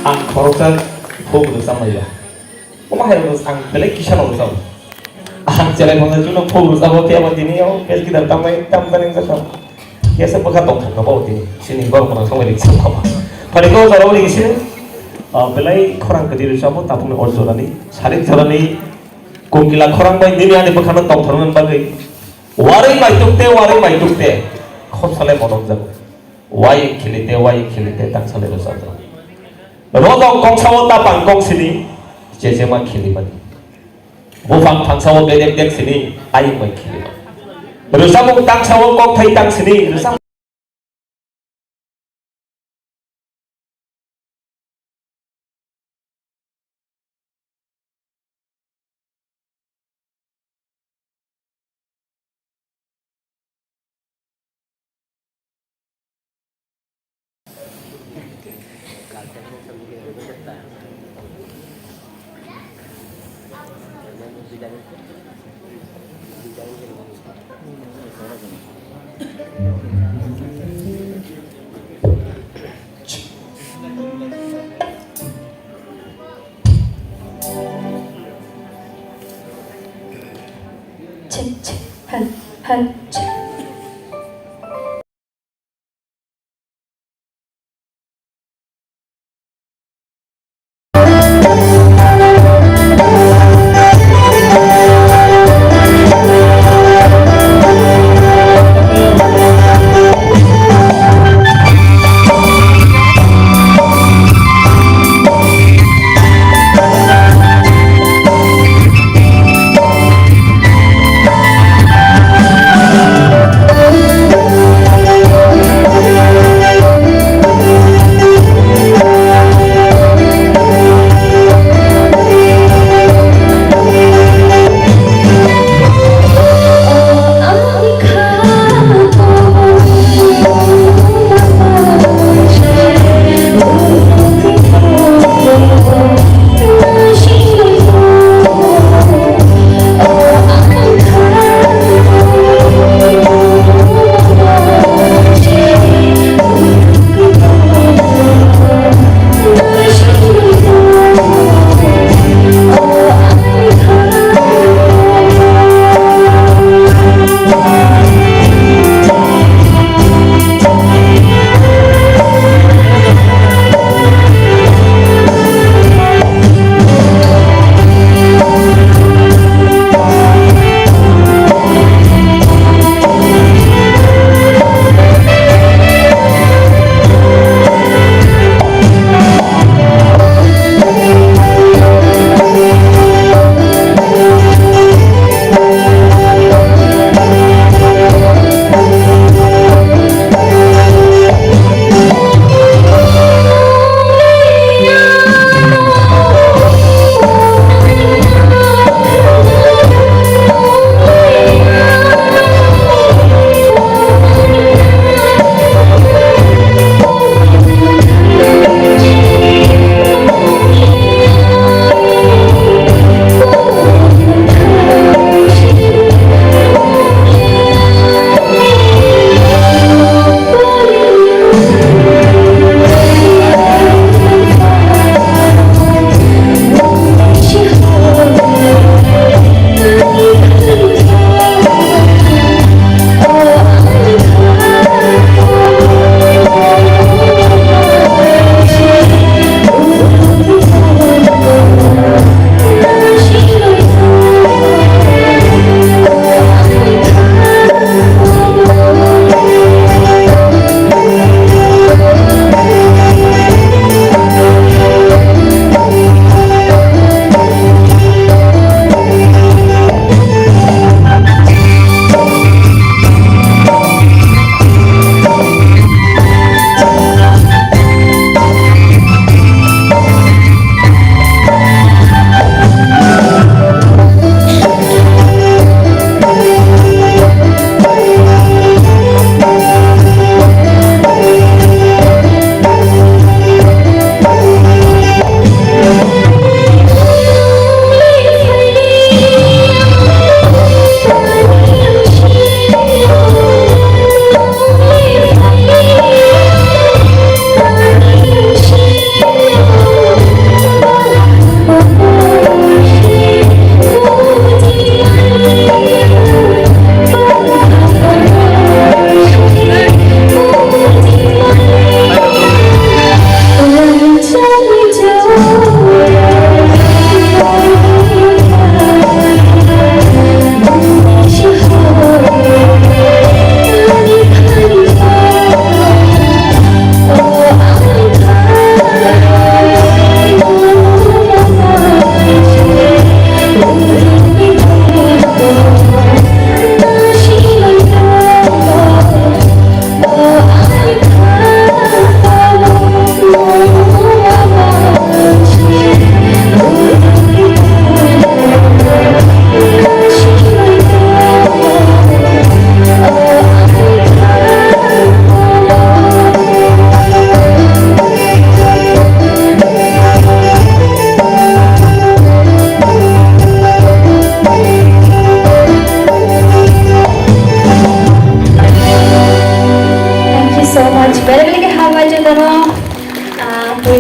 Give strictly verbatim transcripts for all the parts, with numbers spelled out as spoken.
Ang khoroksa phone rwchapmaya. Omo hai rwchap ang belai kisa no rwchap. Ang chelai phone rwchapno phone rwchap phiya ba tini o case kidar tamnai tamjani wngkha. Kesa bwkha tongthok no bo tini sini borok no songwi rwchap kha. Phani ko jora uri sini. Belai khorang kwtwi rwchap o tabukni o jorani sari jorani kongkila khorang bai nini ani bwkhano tongthoknani bagwi. Warwi maituk te warwi maituk te khopsalai monok jago. Wai khili te wai khili te tangsalai rwchapjak. Rodok kongsa o tapang kong sini chechema khilimani. Buphang thangsa o bedek dek sini ayung bai khilimani. Rwchapmung tangsa o kokthai tang sini rwchap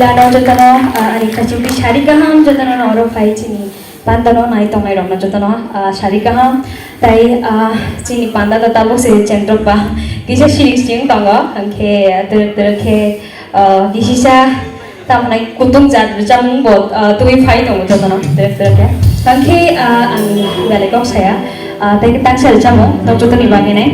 Jano jotono, ah, ani kachingwi sari kaham jotono norok phai chini pandano nai tongnai rokno jotono, ah, sari kaham. Tai, ah, chini panda to tabuk se chentrok ba kisa siring siring tongo, hwnkhe twrwk twrwk khe, ah, kisisa tamnai kutung jat rwchapmung bo, ah, twi phai tongo jotono twrwk twrwk khe. Hwnkhe, ah, ang belai kok saya, ah, tei taksa rwchapmung nok jotoni bagwi nai.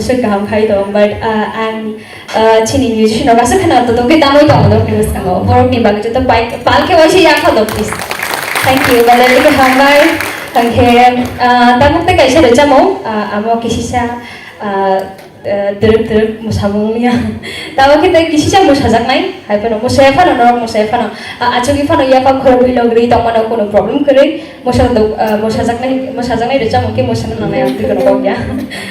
Kaham khai tong, but, ah, ang, ah, chini musician rok aswk kheno to tongkhe tamoi tong, borok ni bwskango. Borok ni bagwi joto pai-, pal khe waisa yakha do, please. Thank you, belai khe hambai. Hwnkhe, ah, tabuk tei kaisa rwchapmung, ah, amo kisisa, ah, ah, twrwk twrwk mwsamung ya. Tabuk khe tei kisisa mwsajaknai, hai phano mwsaya phano, norok mwsaya phano, ah, achugwi phano yapha khorokwi logri tongmano, kono problem kwrwi. Mosa do, ah, mosajaknai, mosajaknai rwchapmung khe mosana nangnai ang twi kono kok ya.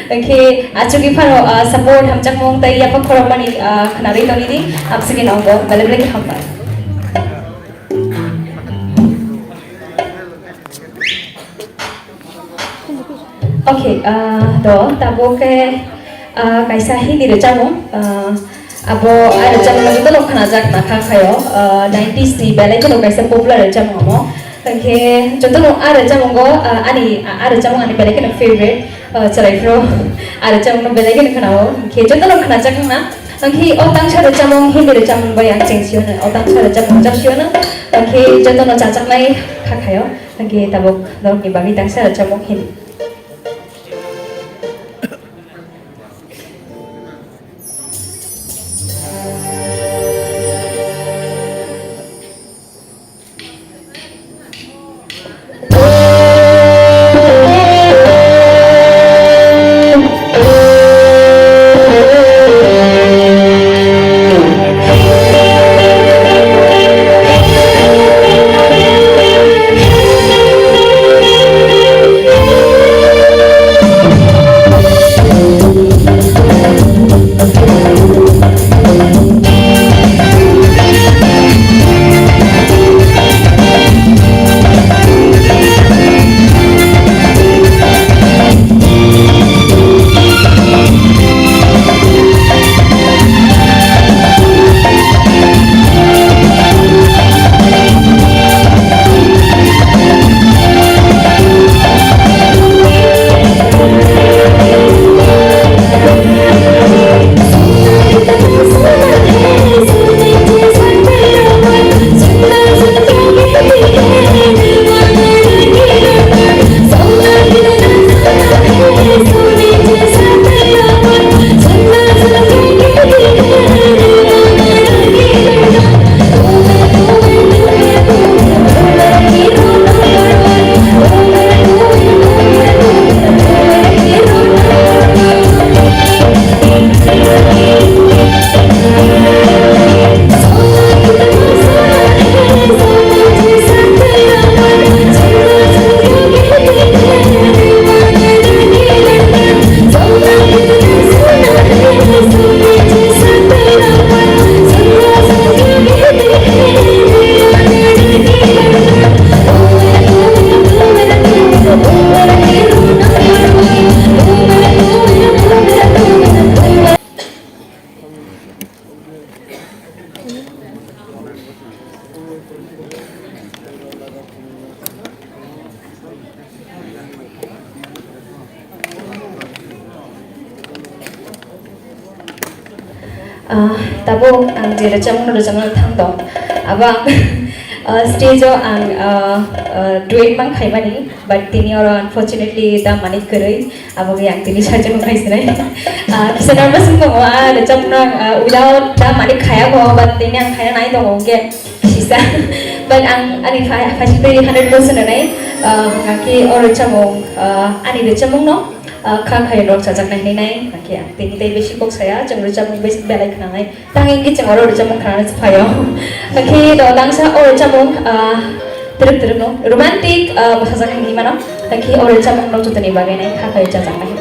Khe achugwi phano, ah, support hamjakmung tei yapha khorokmani, ah, khwnarwi tongdi, amsugwi nongo belai belai khe hambai. Okay, ah, do tabuk khe, ah, kaisa Hindi rwchapmung, ah, Abo a rwchapmung jotono khwnajak nakha khaio, ah, nineties ni belai kheno kaisa popular rwchapmung amo. Hwnkhe jotono a rwchapmungo, ah, ani, a rwchapmung ani belai kheno favorite, ah, chwrai phuru a rwchapmungno belai kheno khwnao. Hwnkhe jotono khwnajak wngna. Hwnkhe o tangsa rwchapmung Hindi rwchapmung bai ang cheng sio no, o tangsa rwchapmung jab sio no. Hwnkhe jotono chajaknai kha khaio. Hwnkhe tabuk norokni bagwi tangsa rwchapmung Hindi. Ah, tabuk ang je rwchapmung rwchapna thang tong, abo ang, ah, stage o ang, ah, ah, duet mang khaimani, but tini oro unfortunately da manik kwrwi. Abo khe ang tini sajak khai sinai. Ah, kisa nervous wng tongo, ah, rwchapmung, ah, without da mani khaya kho, but tini ang khaina nai tongo hwnkhe kisa. But ang ani kha-, khaisa twi hundred percent rwnai. Ah, hwnkhe o rwchapmung, ah, ani rwchapmung no, ah, kha khai rok chajaknai hinwi nai. Hwnkhe ang tini tei besi kok saya, chwng rwchapmung besi belai khwnanai. Tang hwnkhe chwng oro rwchapmung khwnanai se phaio. Hwnkhe do tangsa o rwchapmung, ah, twrwk twrwk no romantic, ah, bwsajak hinwi mano. Hwnkhe o rwchapmung no jotoni bagwi nai kha khai chajaknai.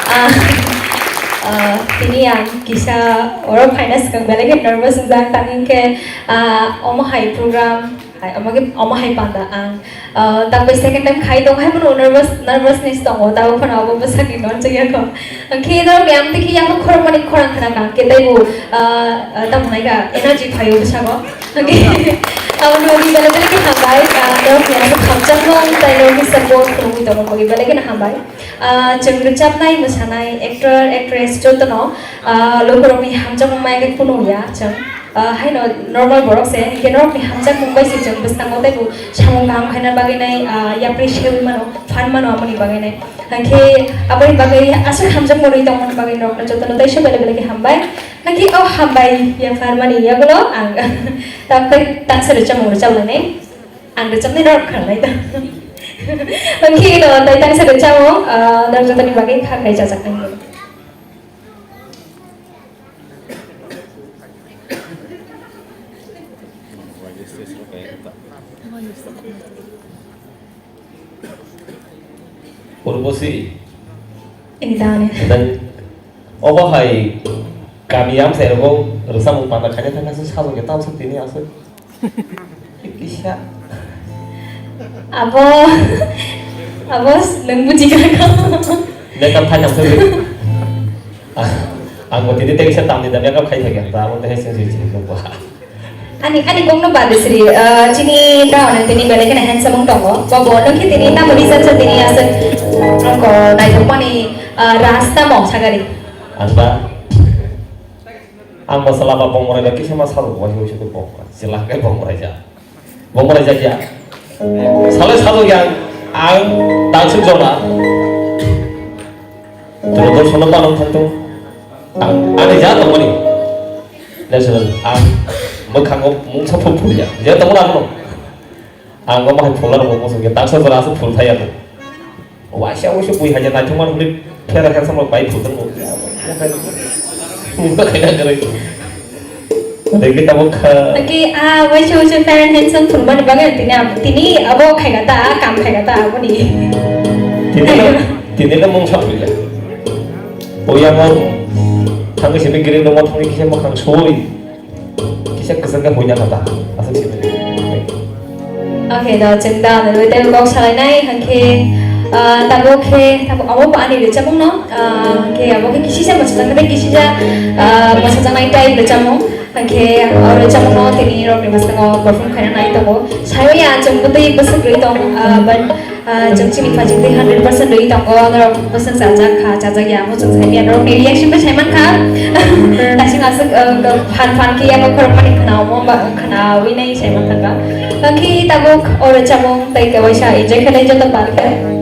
Ah, ah, tini ang kisa oro phaina swkang belai khe nervous wngjak, tang hwnkhe, ah, omo hai program, hai, omo khe, omo hai panda ang, ah, takbai second time khai tong hai bono nervous, nervousness tongo, tabuk phano abo bwsakni non chaya kho. Hwnkhe norok ni ang tei khe yakno khorokmani khorang khna kha, hwnkhe teibo, ah, ah, tamo nai kha energy phaio bwskango. Hwnkhe abo ni bagwi belai belai khe hambai, ah, norok ni ang khamjakmung tei norok ni support khulumui tongmani bagwi belai kheno hambai. Ah, chwng rwchapnai, mwsanai, actor, actress jotono, ah, lukurokni hamjakmung maya khe phunukya chwng. Ah, haino normal borok se, hwnkhe norokni hamjakmung bai se chwng bwskango teibo samung kaham khaina bagwi nai, ah, yapri seui mano, phan mano aboni bagwi nai. Hwnkhe aboni bagwi aswk hamjakmung rwui tongmani bagwi norokno jotono teisa belai belai khe hambai. Hwnkhe o hambai yapharmani yagulo ang tak tei tangsa rwchapmung rwchapnai. Ang rwchapnai norok khanai da. Hwnkhe no tei tangsa rwchapmung, ah, norok jotoni bagwi kha khai chajaknai. Urbosi. Ini daun ya. Dan obo hai kami amsai rogo rwchapmung panda khaina thangkha se sajokya tamsa tini aswk. Kisa. Abo, abo s-, nwng bujigra kho. Makeup khai tang swi. Ah, ang bo tini tei kisa tamni da makeup khai thakya, ta abo tei sing sing sing ba. Ani, ani kok no bade sri, ah, chini daun tini belai kheno handsome wng tongo. Bo bo nwng khe tini tamo reason sa tini aswk ang ko naithok mani, ah, rasta mo sagari. Ang ba. Ang bo chwla ba bong morai ba kisa ma salo bo, waisa waisa khe bong morai. Chwla khe bong morai ja. Bong morai ja ya. Salai salo ya, ang tangsuk jona. Duro duro sono pa nang thanto. Ang, ani ja tong mani. National, ang mwkhango mungsa phul phul ya. Je tong mani ano. Ang omo hai phulna rwngmung muchung khe taksa jora aswk phul thai ano. Waisa waisa bui hai naithok mani hwnwi phera khe samrok bai phul tongmo. Mungsa khaina kwrwi. Tei khe tabuk kha. Hwnkhe, ah, waisa waisa fair and handsome phulmani bagwi tini ab-, tini abo khaikha ta, kam khaikha ta aboni. Tini no, tini no mungsa phulya. Oyang o thangwi simi giri nungma thangwi kisa mwkhang sui. Kisa kwchang khe huina kha ta, aswk simi. Okay, do chwng da nw tei kok salainai, hwnkhe, ah, tabuk khe, tabuk abo bo ani rwchapmung no, ah, hwnkhe abo khe kisisa mwchajak tei kisisa, ah, mwchajaknai type rwchapmung, hwnkhe o rwchapmung no tini rok ni bwskango perform khaina nai tongo. Sayo ya chwng bwtwi bwswk rwi tong, ah, but Ah, chwng chini phaijak tei hundred percent rwi tongo, norok bwswk chajak kha, chajak ya, amo chwng sai manya, norokni reaction bai sai mankha. Kaisa aswk, ah, phan phan khe yak khorokmani khwna omo ba khwnawi nai sai mankha. Hwnkhe tabuk o rwchapmung tei kaisa enjoy khlai joto pal khe.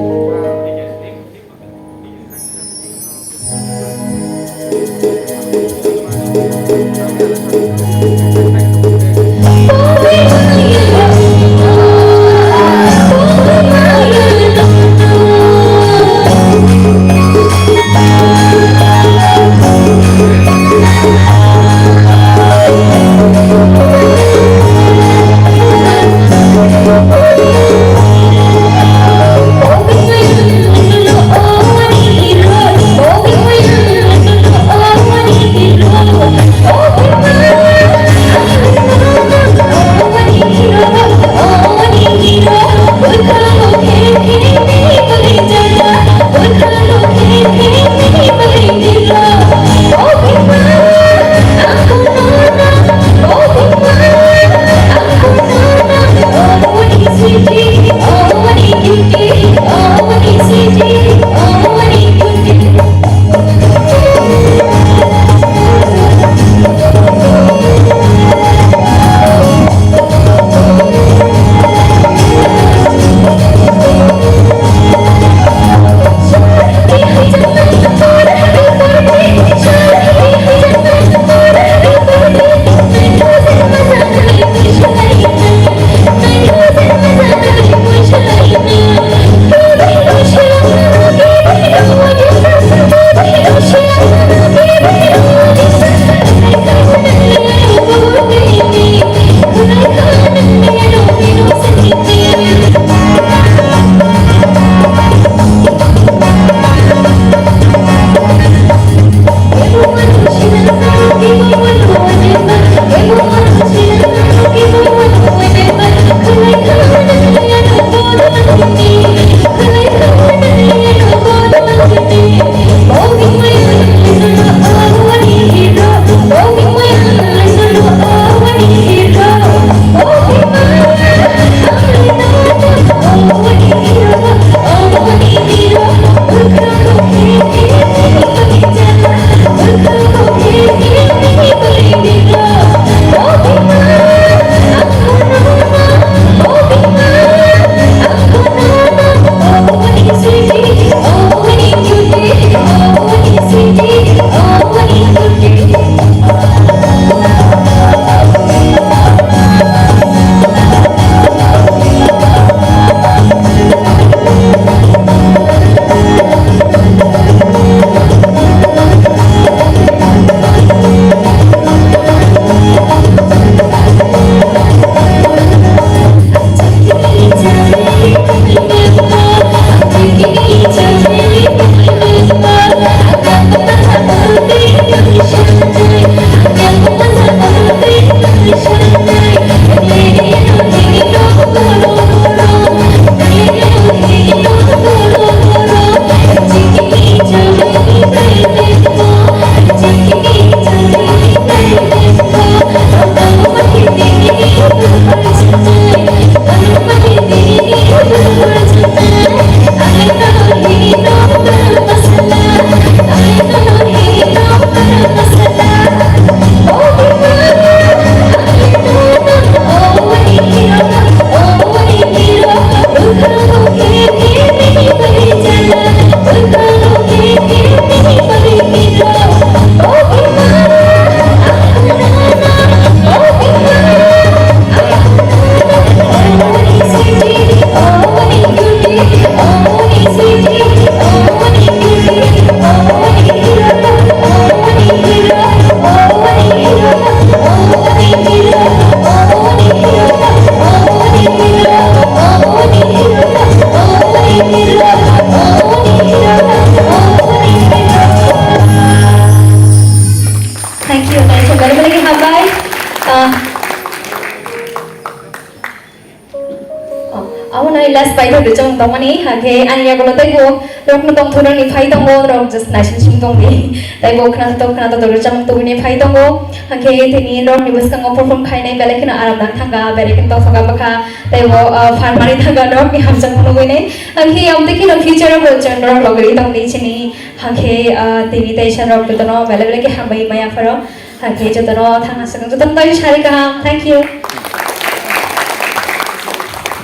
Taibo rwchapmung tongmani, hakhe ani yagulo taibo rokno tongthoknani phai tongo, rok just naising sing tongdi. Taibo khwnathok khwnathok rwchapmung tubuni phai tongo, hakhe tini rokni bwskango perform khainai belai kheno aram nang thangkha, belai kheno tongthokma bwkha, taibo, ah, phan manwi thangkha rokni hamjakmung nugwinai. Hakhe amtwi kheno future-o bo chwng rok logwi tongdi chini, hakhe, ah, tini teisa rok jotono belai belai khe hambai maya pharo. Hakhe jotono thangna swkang, jotono tei sari kaham. Thank you.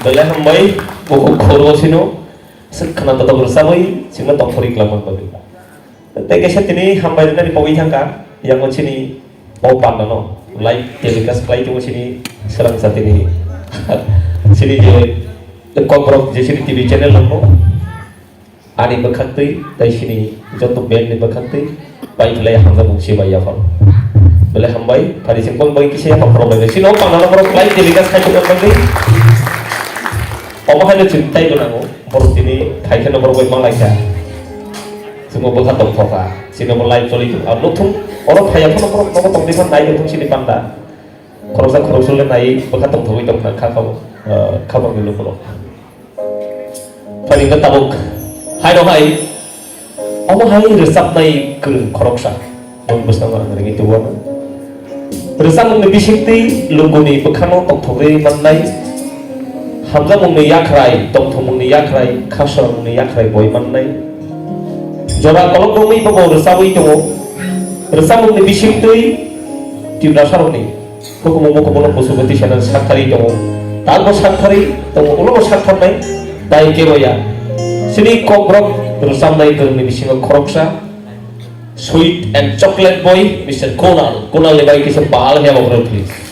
Belai hambai, bukhuk khoro sino, swk khna totok rwchabwi, sino tongthori khlaiman bagwi. Tei kaisa tini hambai rwnani pogwi thangkha, yango chini o pandano live telecast khlai tongo chini swrangsa tini. Chini je kokborok je chini T V channel rokno. Ani bwkhaktwi tei sini joto band ni bwkhaktwi pai khlai hamjakmung se bai yaphang. Belai hambai, phari sing bang bai kisa yaphang khorok bai sino pangna borok live telecast khai tongma bagwi. Omo haino chwng tai gwnango, borok tini khai kheno borok bai manglai kha. Chwngbo bwkha tongthokha, sino bo live choli thung. Ar nukhung oro phai yaphano borok nogo tongtwi phan nai tongthung sini panda. Khoroksa khoroksa le nai bwkha tongthogwi tongkha kha, kha, ah, khabangni lukurok. Phani hwnkhe tabuk haino hai, omo hai rwchapnai kwrwng khoroksa. Boni bwskango ang ringwi tubu ano. Rwchapmungni bisingtwi lukuni bwkhano tongthogwi mannai. Hamjakmungni yakhrai, tongthokmungni yakhrai, kha soramungni yakhrai boi mannai. Jora kolok romwi bobo rwchabwi tongo. Rwchapmungni bisingtwi Tiprasarokni hukumu mukumu no Pasupati Sena sakthari tongo. Talbo sakthari tongo, ulo bo saktharnai dai kebo ya. Sini kokborok rwchapnai kwrwngni bisingo khoroksa sweet and chocolate boy, Mister Kunal. Kunal ni bai kisa bal hebo bro, please.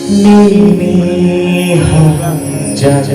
Nini hamjak.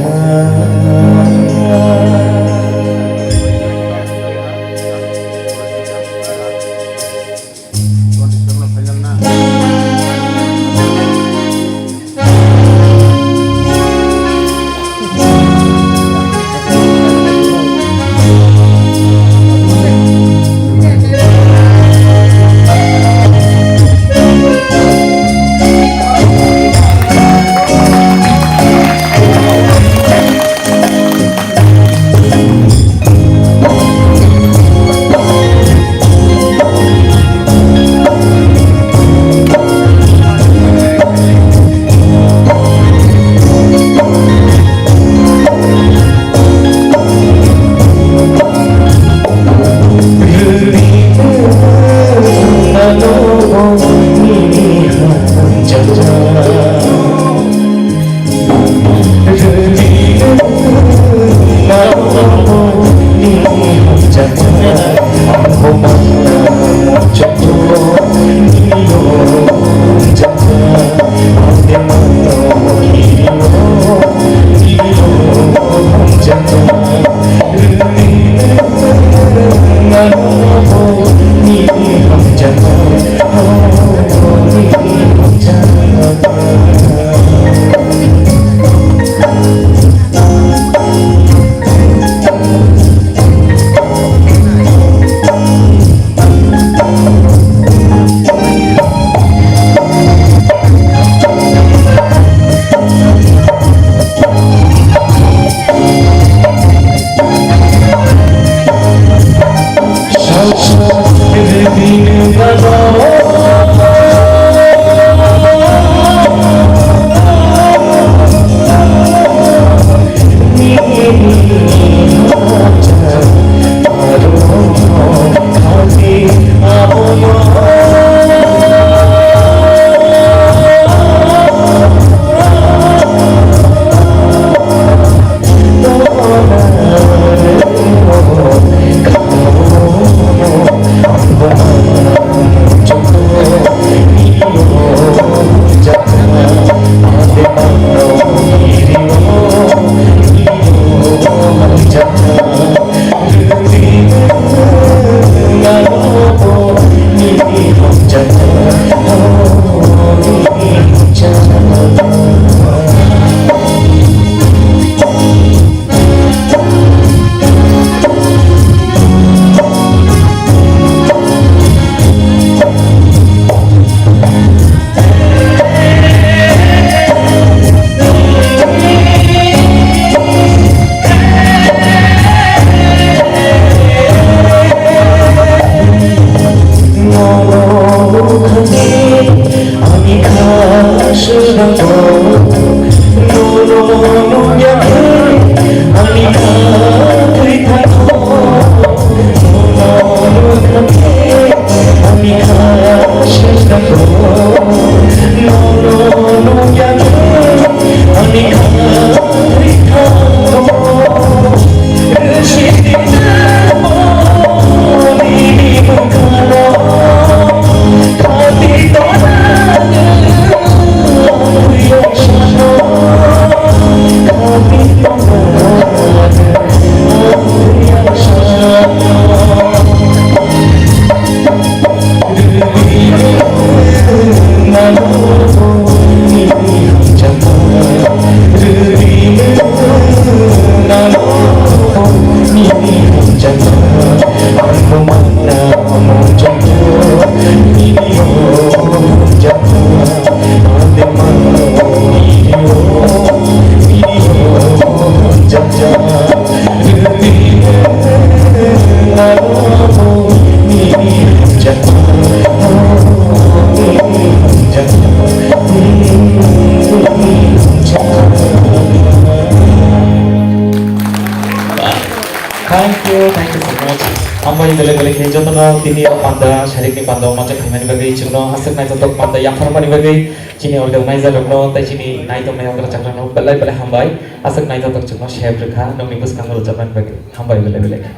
Thank you, thank you so much. Hambai belai belai khe jotono tini o panda, sarikni panda o manjak khaimani bagwi chwngno hasik naithotok panda yapharmani bagwi chini organizer rokno tei chini naitok nai rwchapnairokno belai belai hambai. Aswk naithotok chwngno sep rwkha nokni bwskango rwchapnani bagwi. Hambai belai belai khe.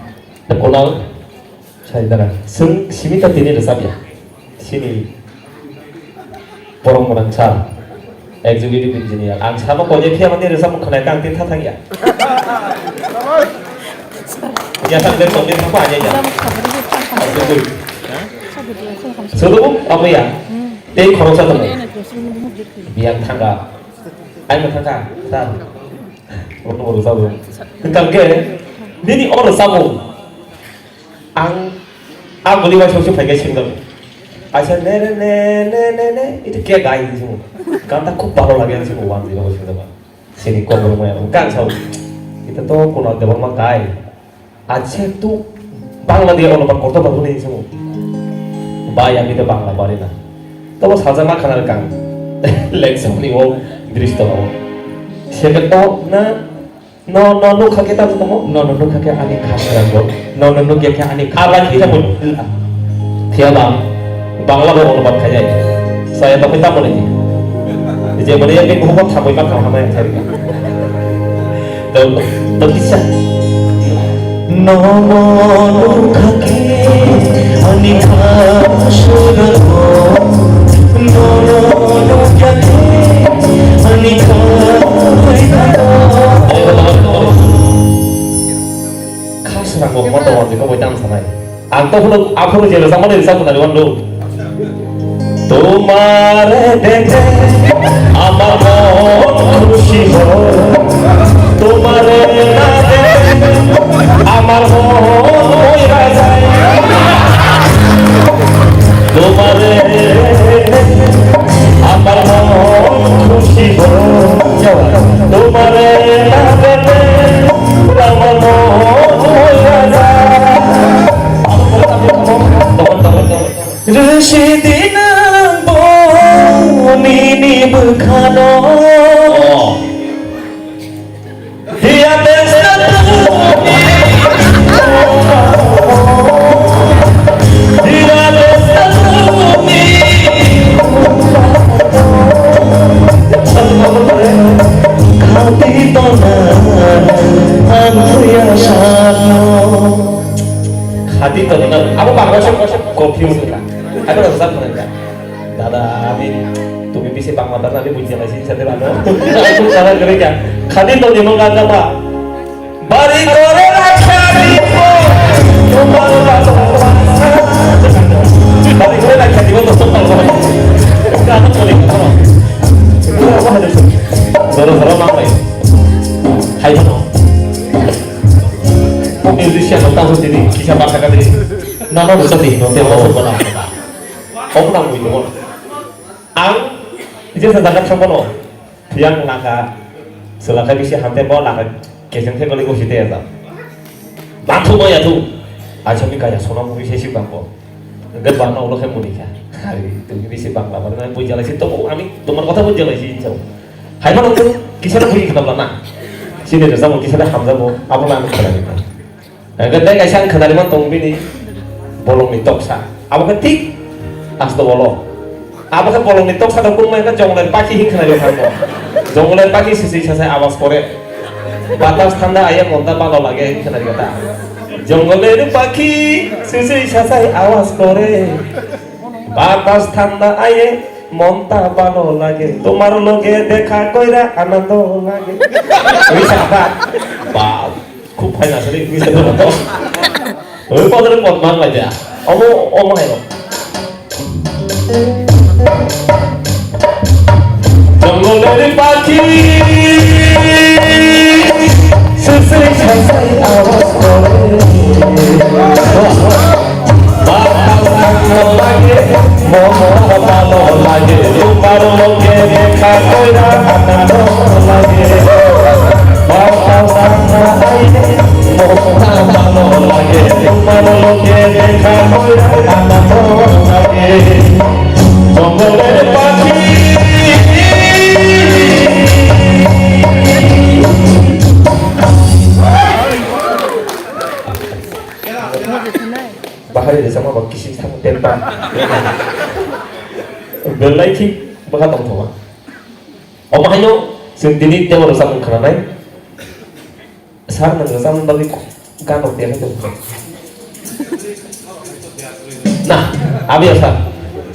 Tei Kunal, sai dara. Chwng simi ta tini rwchapya. Chini borok mwnang sir, executive engineer. Ang samo koi je phiya mani rwchapmung khwnai khe ang tini tha thangya. Ya thang de tong de thang pa ya ya. Sodo, apa ya? Tei khoroksa tongo. Biyang thangka. Ai ma thangka, sir. Borok no rwchapmung. Hwnkhe nini o rwchapmung. Ang, ang boni bai songsi phaikhe singdom. Aisa ne re ne ne ne ne, itu kya gai di simo. Ganta khub bhalo lage ang simo wan di simo. Sini kok rok maya, ang sao. Itu to Kunal Debbarma gai. Acha tu Bangla dia ono par koto babu ni simo. Bai ami to Bangla pari na. To bo saja ma khana kang. Lek sopni o dristo o. Sebe to na No, no, nukha khe tamo tamo? No, no, nukha khe ani khasrango. No, no, nukya khe ani khasrango. Aba khe tamo? Phiya ba, Bangla bo onubad khaijai. Saya to khe tamo ni? Je mane ya khe buhuk thamoi ma kham hamai khairika. To, to kisa. No, no, nukha khe ani khasrango. No, no, nukya khe ani khasrango. Khasrango kotor wng tongwi tamo sanai. Ang to phano aphuru je rwchapmani rwchapmani wngdo. Tumhare dekhe amar mon khushi ho, tumhare na dekhe amar mon moira jai. Tumhare dekhe amar mon khushi ho, tumhare na dekhe amar mon moira jai. Rwsidi nang bo nini bwkhano. Oh. Hiya te satuni. Hiya te satuni. Khati tona ang tuya sano. Khati tona abo bangla sok confuse ka. Abo rasa ka. Dada, ami, tumi bisi Bangla ta nani bujia lai si sate lano. Aku cara gere kya? Khadi to dimo ganda pa. Bari kore rakha dibo. Bari kore rakha dibo to sokal ko. Gana chole ko. Doro doro ma pai. Hai no. Musician no ta so tini kisa basa ka tini. Na no so tini no te ho ko na. Hok nang mui tongmo. Ang jesa jaga thangmano, yang laka, selaka bisi hante bo laka keseng khe goli gosi te ya. Bathu bo ya thu. Acha mi kaya sona mui se si bangko. Ge bana ulo khe muni kha. Hari tu bisi bangla bana pui jalai si to ami tomar kotha pui jalai si chau. Hai phano tei kisa no buji khna bla na. Chini rwchapmung kisa de hamjakgo, abo no ang khna rwkha. Hwnkhe tei kaisa ang khna rwma tong bini bolongni toksa. Abo khe thik asto bolo. Abo khe bolongni toksa no kung mai khe jongler pakhi hin khna rwkha mo. Jongler pakhi sisi sasai awas kore. Batas thanda aye monta balo lage hin khna rwkha ta. Jongler pakhi sisi sasai awas kore. বাতাস ঠান্ডা আয়ে মনটা ভালো লাগে, তোমার লগে দেখা কইরা আনন্দ লাগে। Ui sa ba, ba, খুব ফাইন আছে রে, ui sa ba. Ui pa dere pot mang lai da. Omo, omo hai. জঙ্গলের পাখি সুসে সাসে আওয়াজ করে। বাতাস ঠান্ডা লাগে, মনটা ভালো লাগে, তোমার লগে দেখা কইরা আনন্দ লাগে। বাতাস ঠান্ডা লাগে, মনটা ভালো লাগে, তোমার লগে দেখা কইরা আনন্দ লাগে। জঙ্গলের পাখি। Bahari de sama bak kisi thang tempa. Belai thik bwkha tongthoma. Omo haino chwng tini tebo rwchapmung khwnanai. Sir, nwng rwchapmung bagwi gan rok tiyar khe tong. Na, abiya sir,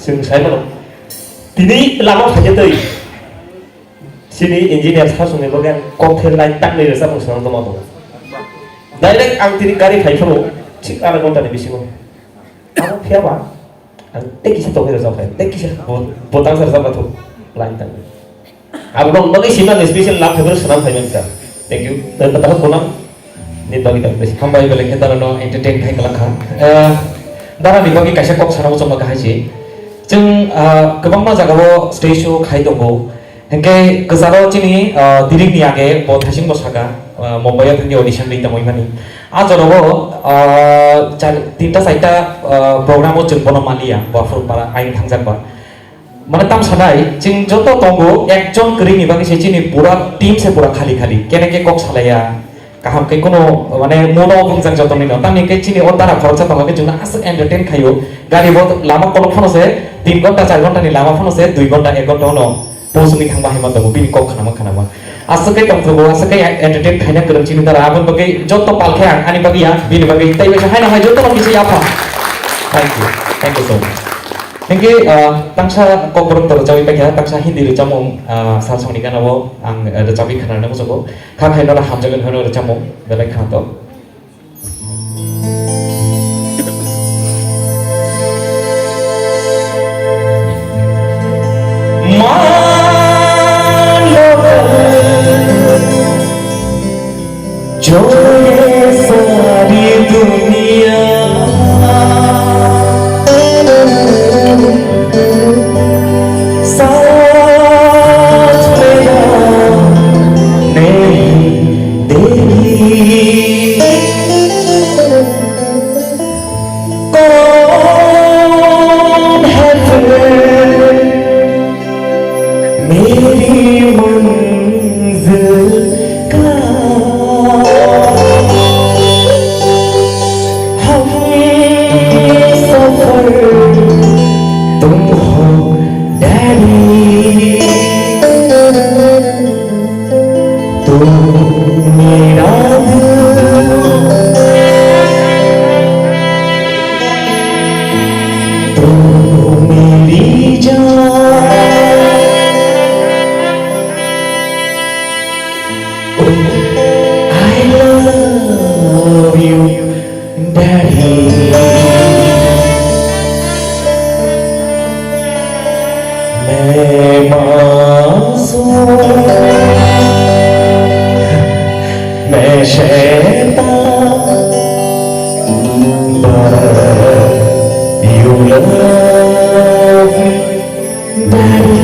chwng sai mano. Tini lama phaikhe twi. Chini engineer sir songni bagwi ang kok khe line tangwi rwchapmung swnam tongma bo. Direct ang tini gari phai phano thik arai ghonta ni bisingo. Abo phiya ba? Ang tei kisa tongwi rwchap phai, tei kisa bo, botang sa rwchap thung, line tang. Abo bang bagwi sima ni special love phaibrwk swnam phai mankha. Thank you. Tei kwtal khunam ni bagwi tang besi. Hambai belai khe dara no entertain khai kwlak kha. Eh, dara ni bagwi kaisa kok sana muchungma kahai se. Chwng, ah, kwbangma jagao stage show khai tongo. Hingke kwcharo chini, ah, dirikni age bo thaising bo saka, ah, Mumbai o thangwi audition ri tongwi mani. A jorao, ah, char, tinta charta, ah, program o chwng bono maliya, bo aphuru para aing thangjak ba. Mane tam sanai, chwng joto tongo, ekjon kwrwini bagwi se chini pura team se pura khali khali, kene ke kok salaiya. Kaham khe kuno, mane, mono gungjak joto nino. Tamni khe chini o dara khoroksa tongo khe chwngno aswk entertain khaio. Gari bo lama kolok phano se tin ghonta, char ghonta ni lama phano se dui ghonta, ek ghonta ono post wngwi thangma hai ma tongo, bini kok khnama khnama. Aswk khe tongthokgo, aswk khe entertain khaina kwrwng chini dara. Aboni bagwi joto pal khe ang ani bagwi ya, bini bagwi tei bai haino hai joto no kisi yapha. Thank you. Thank you so much. Thank you, ah, tangsa kokborok to rwchapwi paikha, tangsa Hindi rwchapmung, ah, sal songni gana o ang, ah, rwchapwi khnarina muchungo. Kha khaino hamjakgwi hwnwi rwchapmung belai khna to. जो ये सारी दुनिया साथ मेरा नहीं देगी। कौन है फिर मेरी मंजिल का हमसफर तुम हो डैडी। तू मेरा दिल, तू मेरी जान। Oh, I love you, Daddy। मैं मासूम, मैं शैतान, but you love me, Daddy।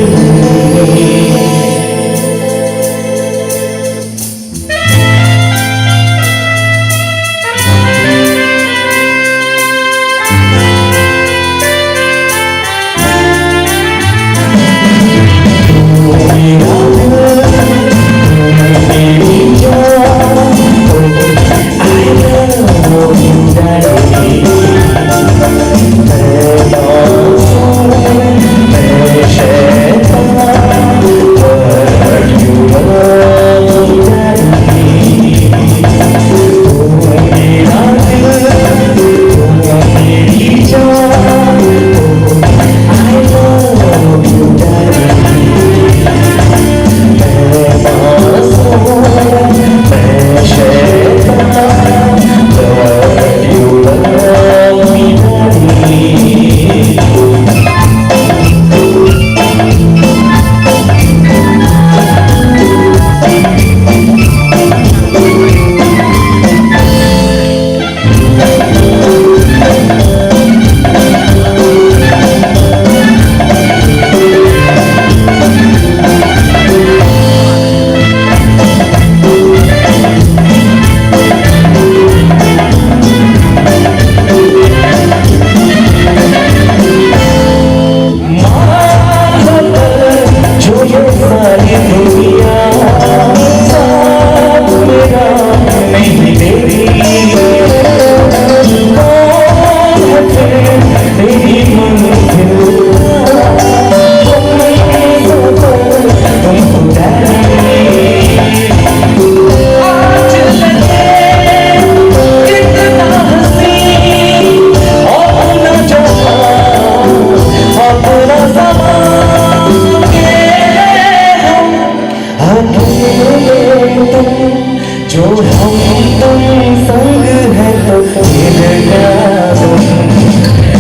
जो हम तुम संग है तो फिर क्या गम।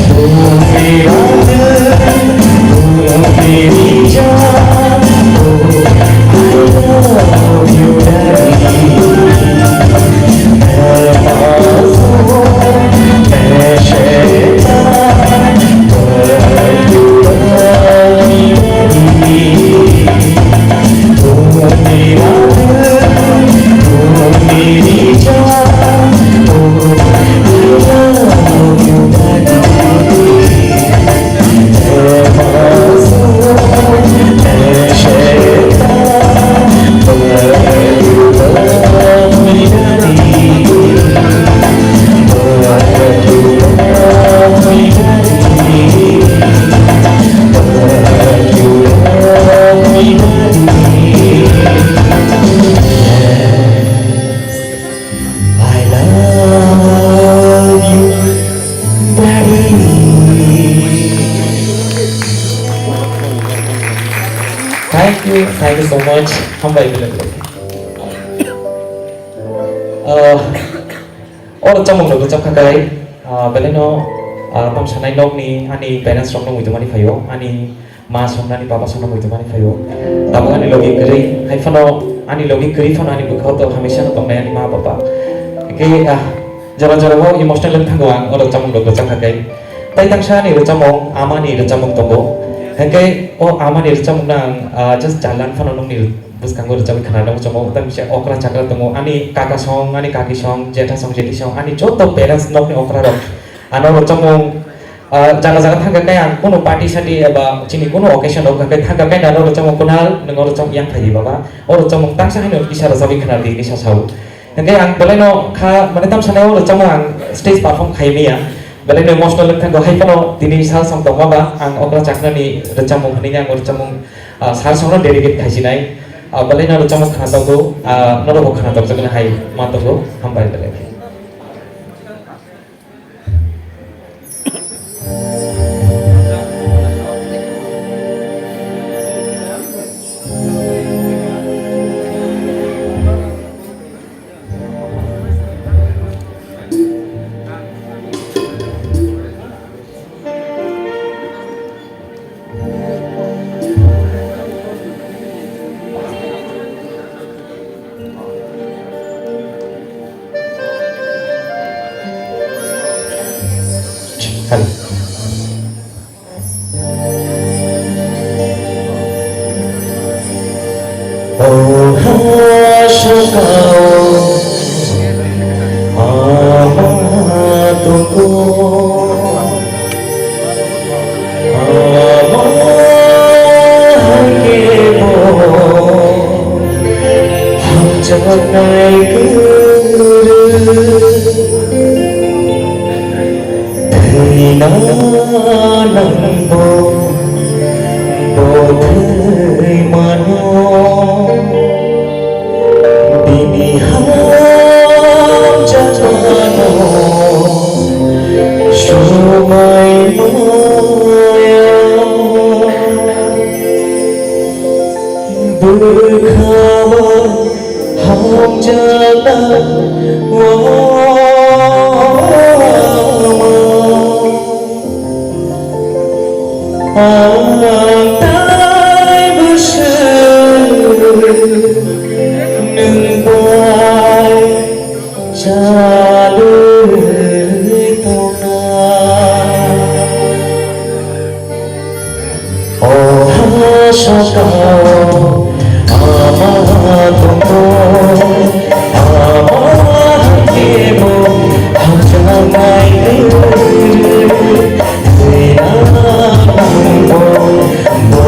तू मेरा दिल, तू मेरी जान, ओ, I love you, daddy। मैं मासूम, मैं शैतान, but you love me, daddy। तू मेरा दिल, तू मेरी जान, ओ, I love you, daddy। मैं मासूम, मैं शैतान, but you love me, daddy। But you love me, daddy। But you love me, daddy। I love you, daddy। Thank you, thank you so much. Hambai belai belai. Uh, Oro chamung rok chapkha kai, ah, belai no, ah, tamsanai nokni ani parents rok no muitu mani phaio, ani ma song ani baba song no muitu mani phaio. Tabuk ani logi kwrwi, hai phano ani logi kwrwi phano ani bwkhao to hamisa no tongnai ani ma baba. Hwnkhe, ah, jora jora o emotional wng thango ang oro chamung rok chapkha kai. Tai tangsa ani rwchapmung, ama ni rwchapmung tongo. Hwnkhe o ama ni rwchapmung no ang, ah, just jalan phano nokni bwskango rwchapwi khwnarwi muchungo, tei misa okra chakra tongo, ani kaka song, ani kaki song, jetha song, jethi song, ani joto parents nokni okra rok ano rwchapmung, ah, jaga jaga thangkha khe ang kunu party sati eba chini kunu occasion rok khe thangkha khe ano rwchapmung Kunal, nwng o rwchapmung yang phai di baba, o rwchapmung tangsa haino kisa rwchapwi khwnardi hinwi sa sao. Hwnkhe ang belai no kha, mane tamsa nai o rwchapmung ang stage perform khai maya, belai no emotional wng thango, hai phano tini sal song tongma ba ang okra chakra ni rwchapmung hinwi ang o rwchapmung ah, sal songno dedicate khaisinai, ah, belai no rwchapmung khna tongo, ah, norokbo khna tokjaknai hai ma tongo, hambai belai. Hello. O ha sakao ama tongo, ama hakhe bo hamjaknai kwrwi. Thwina nangbo bo thwi mano, bini hamjakmano swmai maya. Bwkhao hamjakna wama. Ang tai bwswk nwng bai chalwi tongna. O ha sakao ama tongo, ama hakhe bo hamjaknai kwrwi. Thwina nangbo bo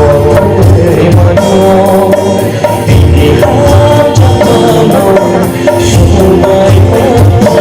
thwi mano, bini hamjakmano swmai mano.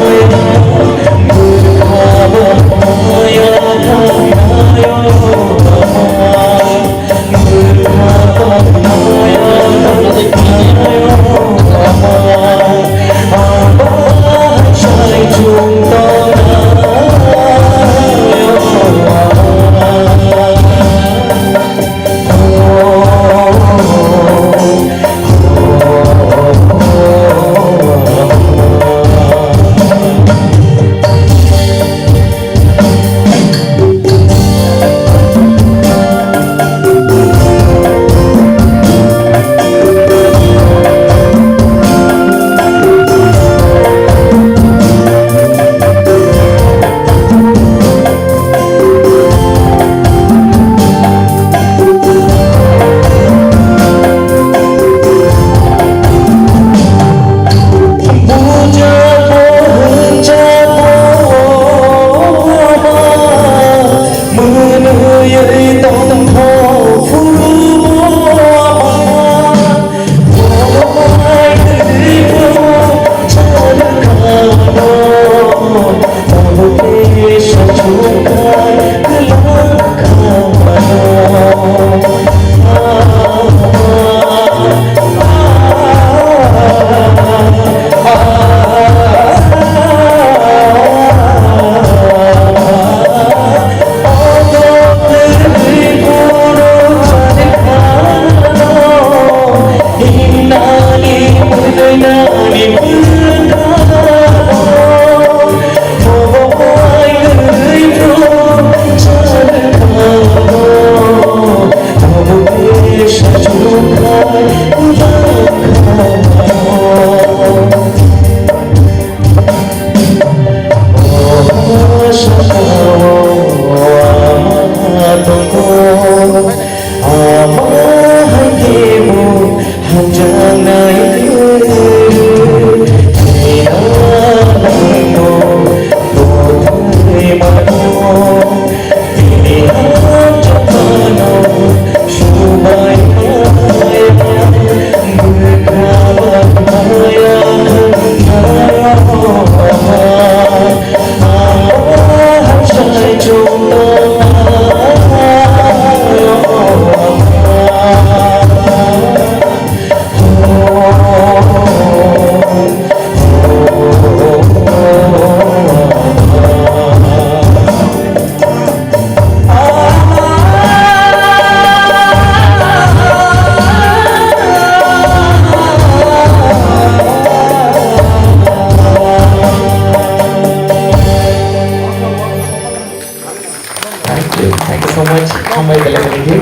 Thank you, thank you so much. Hambai belai belai khe.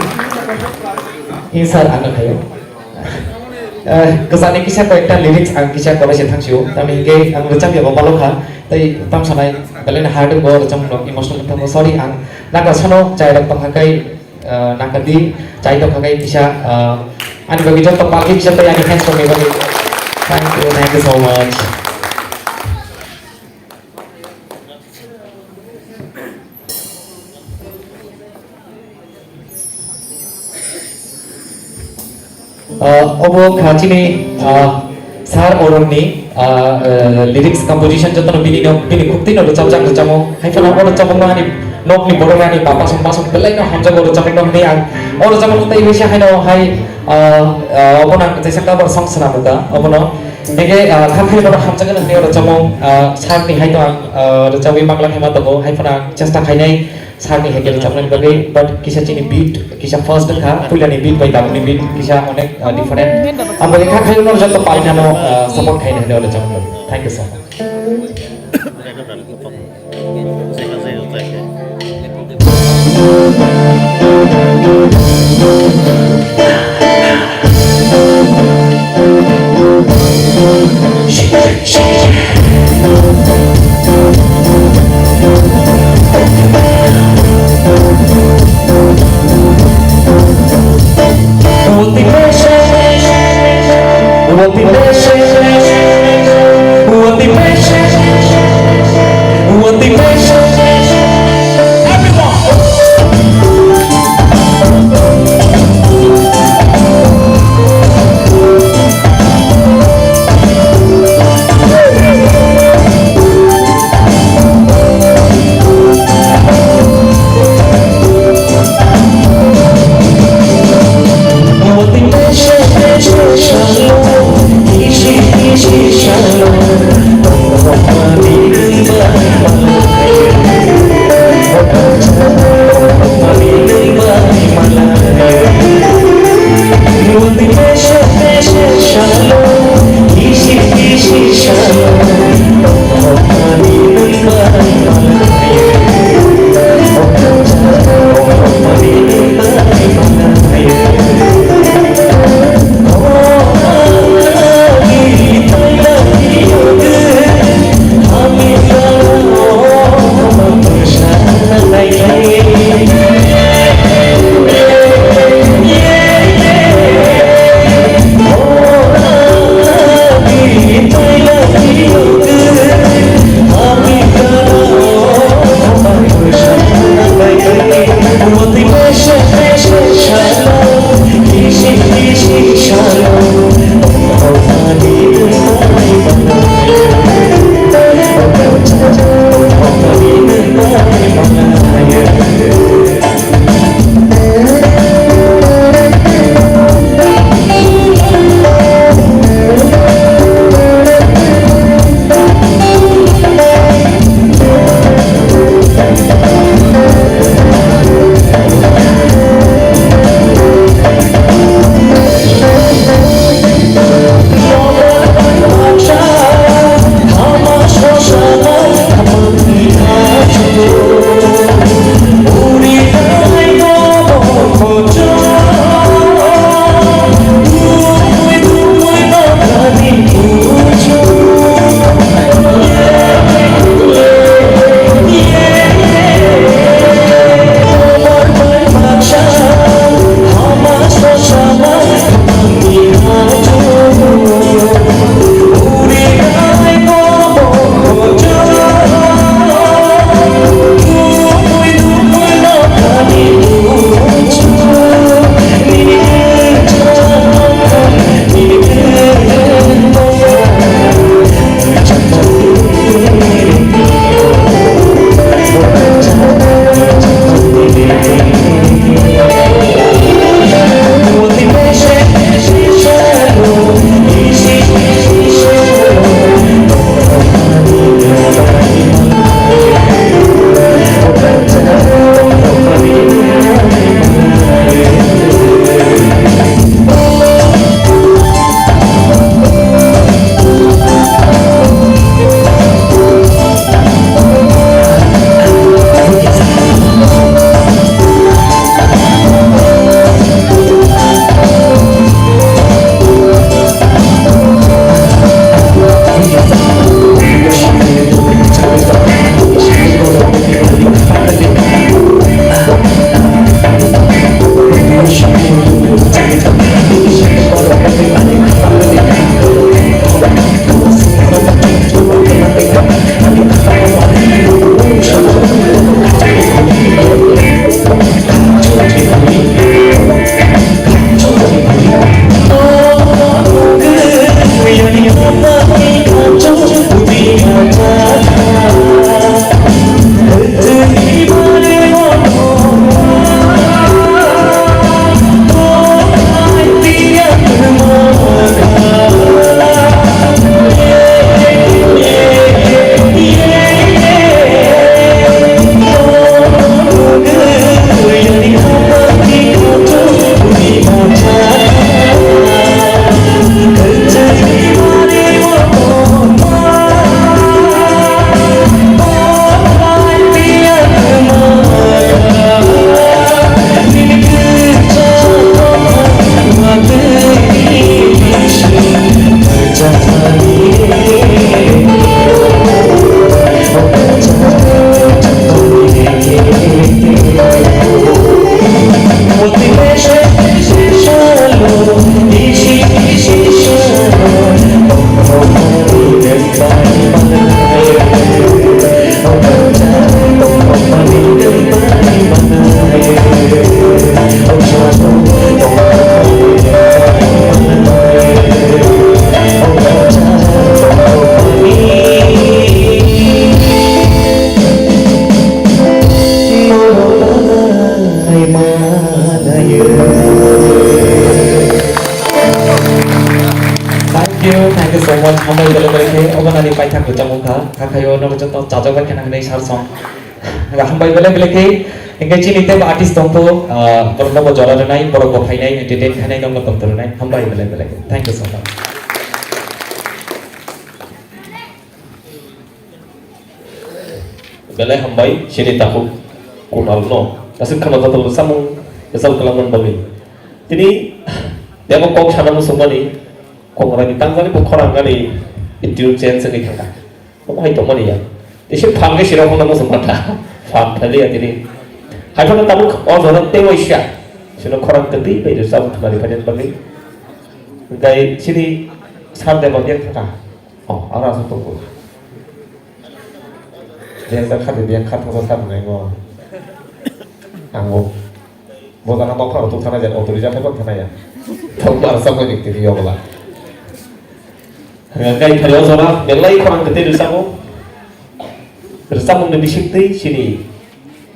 Insar ano khayo. Eh, kwchani kisa koyekta lyrics ang kisa kolai se thangsio. Tamni hingke ang rwchapya bo balokha. Tei tamsanai belai no hard bo rwchapmung rok emotional thango. Sorry, ang naga sono chai rok tongkha kai, eh, naga di chai tongkha kai kisa, eh, ani bagwi joto palki kisa tei ani fans rokni bagwi. Thank you, thank you so much. Ah, obo kha chini, ah, Sir Oronni, ah, eh, lyrics composition jotono bini no, bini khuk twi no rwchapjak rwchapmung. Hai phano o rwchapmung no ani nokni borok ani bapa song ma song belai no hamjago rwchapmung no hwnwi ang o rwchapmung no tei bai se haino hai, ah, ah, obono ang kaisa cover song swnam wngkha obono. Hingke, ah, kha khe bono hamjakgwi nangni oro chamung, ah, sakni hai to ang, ah, rwchapwi manglak hai ma tongo, hai phano ang chesta khainai sakni hai khe rwchapnani bagwi, but kisa chini beat, kisa fast kha, puilani beat bai tabukni beat kisa onek, ah, different. Abo khe kha khaino joto painano, ah, support khaina hwnwi oro chamung. Thank you so much. Thank you, thank you so much. Hambai belai belai khe obo nani paithak rwchapmung kha. Hakhaio nogo joto chajak bai kheno hwnwi sar song. Hambai belai belai khe, hingke chini tei artist tongkho, ah, borokno bo jora rwnai, borok bo phainai, entertain khainai, nokno tongthor rwnai. Hambai belai belai khe. Thank you so much. Belai hambai, chini takhuk Kunal no. Aswk kheno joto samung, aswk kalamani bagwi. Tini, tebo kok sana muchungmani, kok rani tangjani bo khorang gani, tune change wngwi thangkha. Omo hai tongmani ya. Tei se phan khe sirok hono muchung mantha. Phan thaliya tini. Hai phano tabuk o jora tei waisa. Sino khorang kwtwi bai rwchap thumani phainani bagwi. Hwnkhe chini sir de bang yang thaka. O, aro aswk tongo. Yang ta khadi yang kha thangsa sa nai mo. Ang bo. Bo jana bokha rok tuk thana jan auto reserve bok thana ya. Thok bar sa ko dik tini yogla. Hwnkhe phari o jora belai khorang kwtwi rwchapmung. Rwchapmungni bisingtwi chini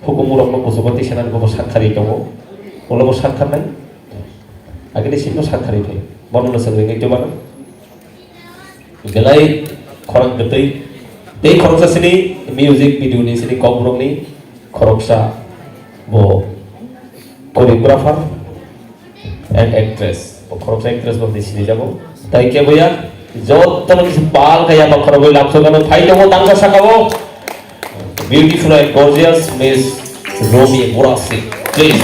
hukumu rokno kuchugo twi sanani bobo sak kharwi tongo. Ulo bo sak kharnai. Agini simo sak kharwi phai. Bono no swngwi ngai tubano. Belai khorang kwtwi. Tei khoroksa sini music video ni sini kokborok ni khoroksa bo choreographer and actress. Bo khoroksa actress bo sini jabo. Tai keboya joto no kisi pal kaya ba khorokoi lamsok ano phai tongo tangsa saka o. Beautiful and gorgeous Miss Romi Murasi, please.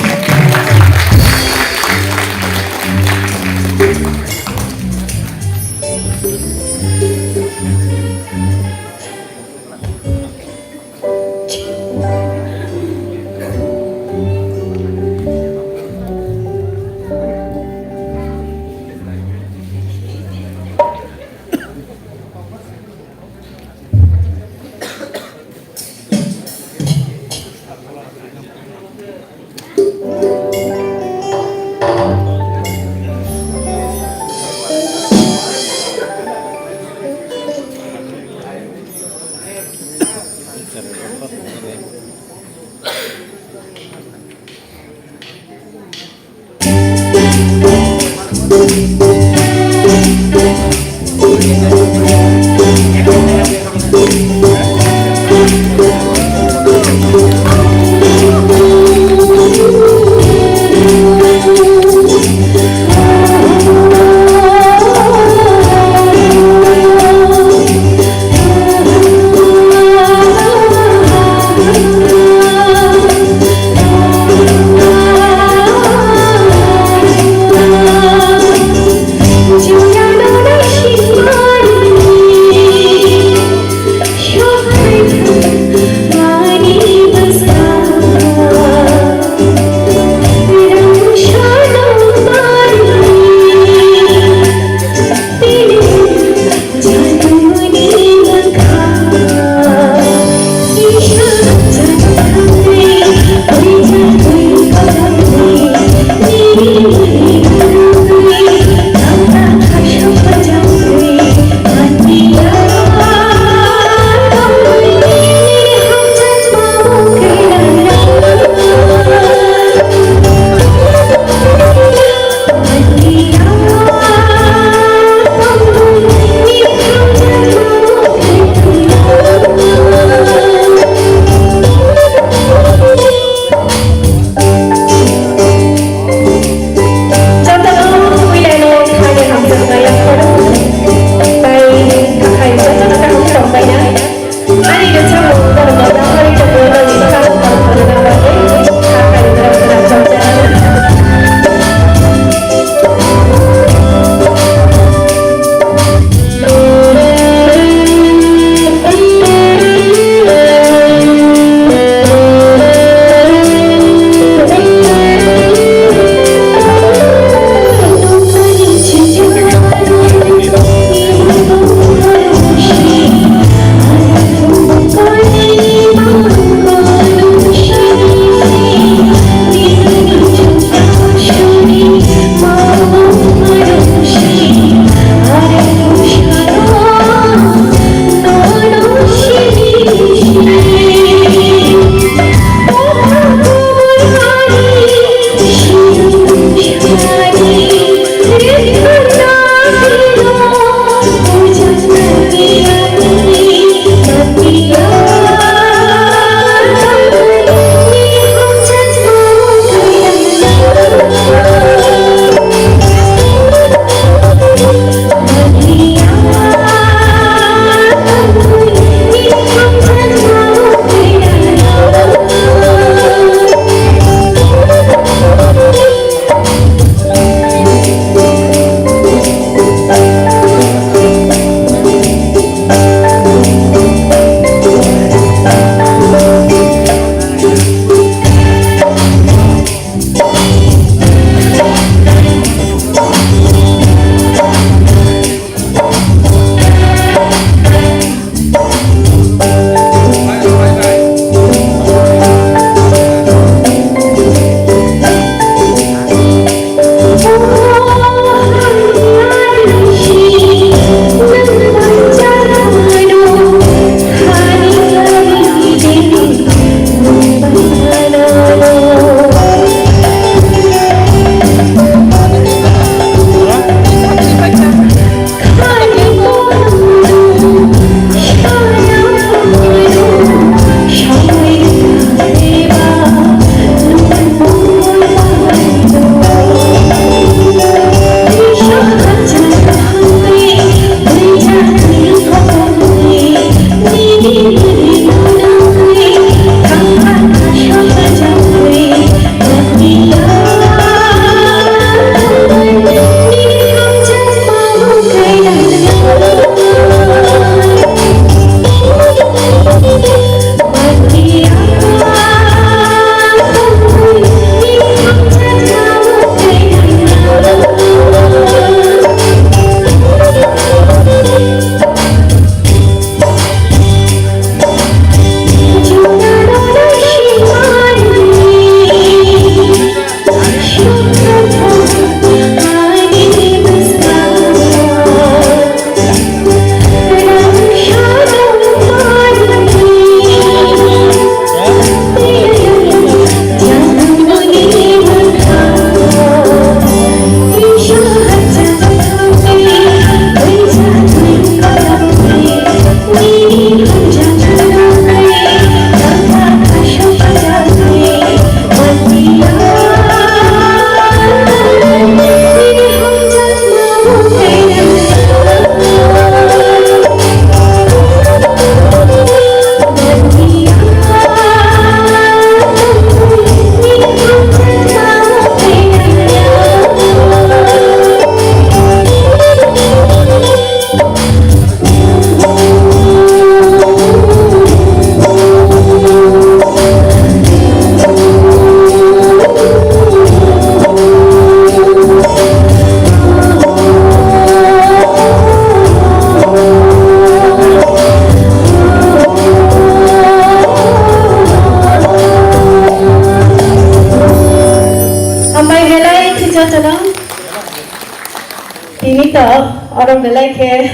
Oro belai khe,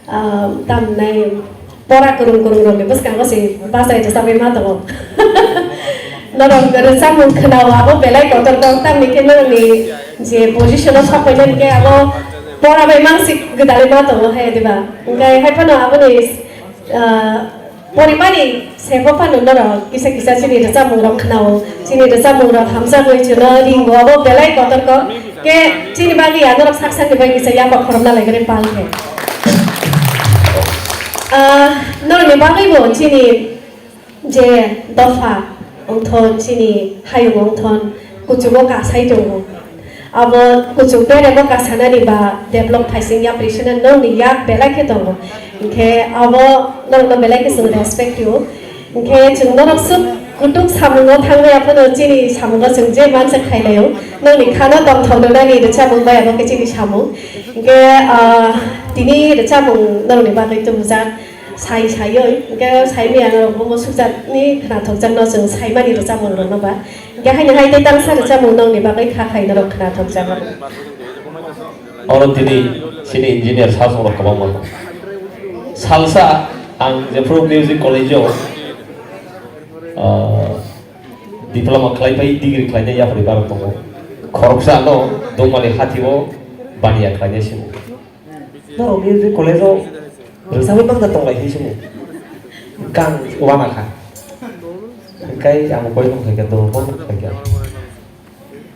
ah, tamnai pora kwrwng kwrwng rokni bwskango se bachai rwchapwi ma tongo. Norok rwchapmung khwnao abo belai kotor kok, tamni khe norokni je position o sapainani khe abo pora bai mansik gwdalwi ma tongo hai diba? Hwnkhe hai phano aboni, ah, porimani sebo phano norok kisa kisa chini rwchapmung rok khwnao, chini rwchapmung rok hamjagwi chwngno ringo abo belai kotor kok. Khe chini bagwi ya norok sak sakni bai kisa yapha khorokna lai gani pal khe. Ah, norokni bagwi bo chini je dopha wngthon, chini hayung wngthon, kuchugo kasai tongo. Abo kuchuk beremo kasanani ba develop phaising yapri sina nokni yak belai khe tongo. Hinkhe abo nokno belai khe chwng respect rio. Hinkhe chwng norok swk kutuk samungo thangwi aphano chini samungo chwng je mansa khailaio. Nokni khano tongthok rwnani rwchapmung bai abo khe chini samung. Hinkhe, ah, tini rwchapmung norokni bagwi tubujak. Sai saioi, hinkhe saimaya norok bo musukjakni khwnathokjakno chwng saimani rwchapmung rokno ba. Hinkhe haino hai tei tangsa rwchapmung nokni bagwi kha khai norok khwnathokjago. Oro tini chini engineer sasongrok kwbangma tongo. Salsa ang jephru music college-o, ah, diploma khlai pai degree khlainai yapharwi barok tongo. Khoroksa no Dongmani Hathi-o baniya khlainai simo. Norok music college-o rwchapwi mangna tonglai hi simo. Gang wana kha. Hinkhe ang koi nung khaikha, doro koi nung khaikha.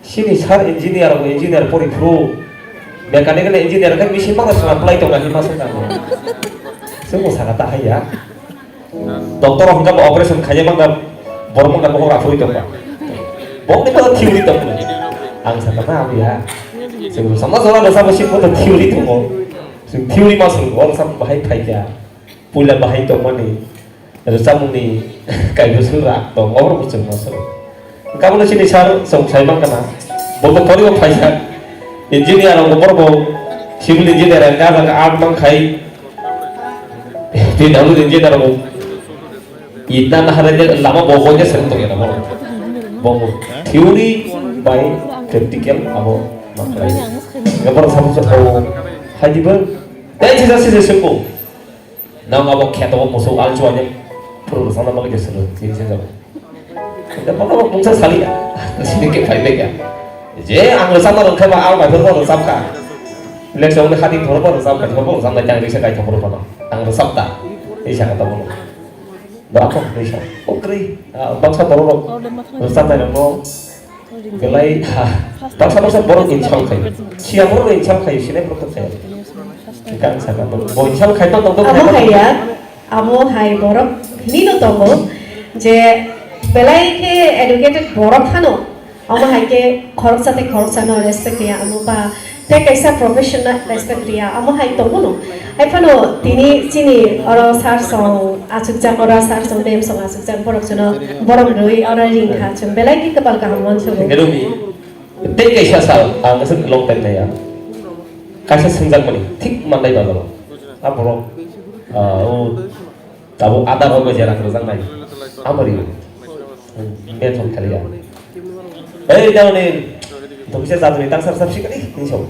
Sini sir engineer, engineer pori phuru, mechanical engineer khe misi mangna swnam plai tongna hi ma swngkha. Chwngno saka ta haiya. Doctor rok hwnkha bo operation khaina mangkha, borok mangkha bokhok raphurwi tongkha. Bokni bo theory tongkha. Ang sakha na abiya. Chwng samna jora rwchapmung sik bo theory tongo. Chwng theory ma swrwngo, rwchapmung bahai phaikha. Puila bahai tongmani rwchapmungni kaibrwi swrwng rak tong, oborok bo chwng ma swrwng. Hwnkha bono chini sir chwng sai mankha na. Bo bo poribo phaisa. Engineer rok bo borok bo civil engineer ang kha jaga art mang khai. Tini abo engineer rok bo itna nahar lama bo bo je swrwng tongya na bo. Bo bo theory bai practical abo ma khlai. Borok sabu sabu hai dibo. Dai sisa sisa sengko. Nang abo kheto o musuk alchu ani phuru rwchapna bagwi je swrwng, tini se jago. Ede bono mungsa sali ya. Sini ke phai bega. Je ang rwchapna rwngkha ba, ang bai phuru rwchapkha. Election ni hati phuru rwchapkha, phuru rwchapna jang risa kai phuru phano. Ang rwchap ta. Ei saka ta bono. Do ako risa. Okri. Baksa borok rok rwchapnai rok no. Belai ha. Baksa baksa borok insult khai. Siya borok insult khai, sinai borok khai. Kang saka borok. Bo insult khai to tong to Amo khai. Haiya, amo hai borok hini no tongo je belai khe educated borok hano. Amo hai khe khoroksa tei khoroksa no respect ya amo ba Tei kaisa professional respect riya, amo hai tongo no. Hai phano tini chini oro sir song achukjak, oro sir song ma'am song achukjak, borok chwngno borom rwi oro ring kha, chwng belai khe kwpal kaham uansukgo. Nirumi, tei kaisa sal, ang aswk long time naiya. Kaisa swngjak mani, thik manlai ba jalo. A borok, ah, o Tabuk adar rok bai je rang rwjaknai. Amari. Beton khaliya. Ei, damani, dobisa jaduni tangsar sap sikali, hinwi sao.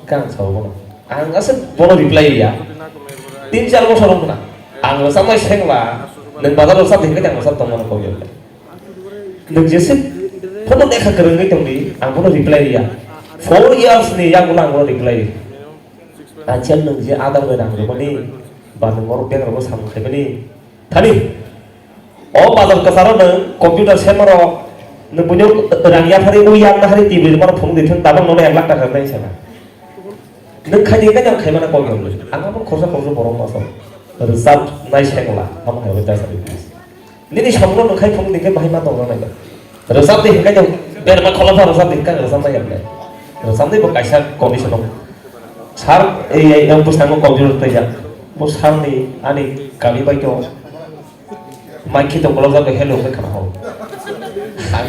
Kang sao bono. Ang aswk bono reply ya. Tin char bosor wng khna. Ang rwchapnai sengla, nwng bazar rwchap di hinwi ang rwchap tongmano kok ya. Nwng jese phano lekha kwrwngwi tongdi, ang bono reply ya. Four years ni yagulo ang bono reply. Acha nwng je adar bai rang rwmani, ba nwng oro bank rogo samung khaimani. Thani, o bazar kwcharo nwng computer semaro, nwng buino rang yaphari, ui yakna hari T V rwmano phunuk di thung, tabang nono ek lakh taka rwnai sana. Nwng khaidi khe nwng khaimana kok yong. Ang abo khorsa khorsa borok masa. Rwchap nai sengla, amo hai bai ta sabi. Nini samungno nung khai phunuk di khe bahai ma tong rwnai ba. Rwchap di hinkhai tong, berma kholo pha rwchap di hinkhai rwchap nai yaknai. Rwchap di bo kaisa condition o. Sir, ei, ei, ei, bwskango computer twijak. Bo sir ni ani kami bai to. Mai khitong kolok jagwi hello hwnwi khna hor. Ang,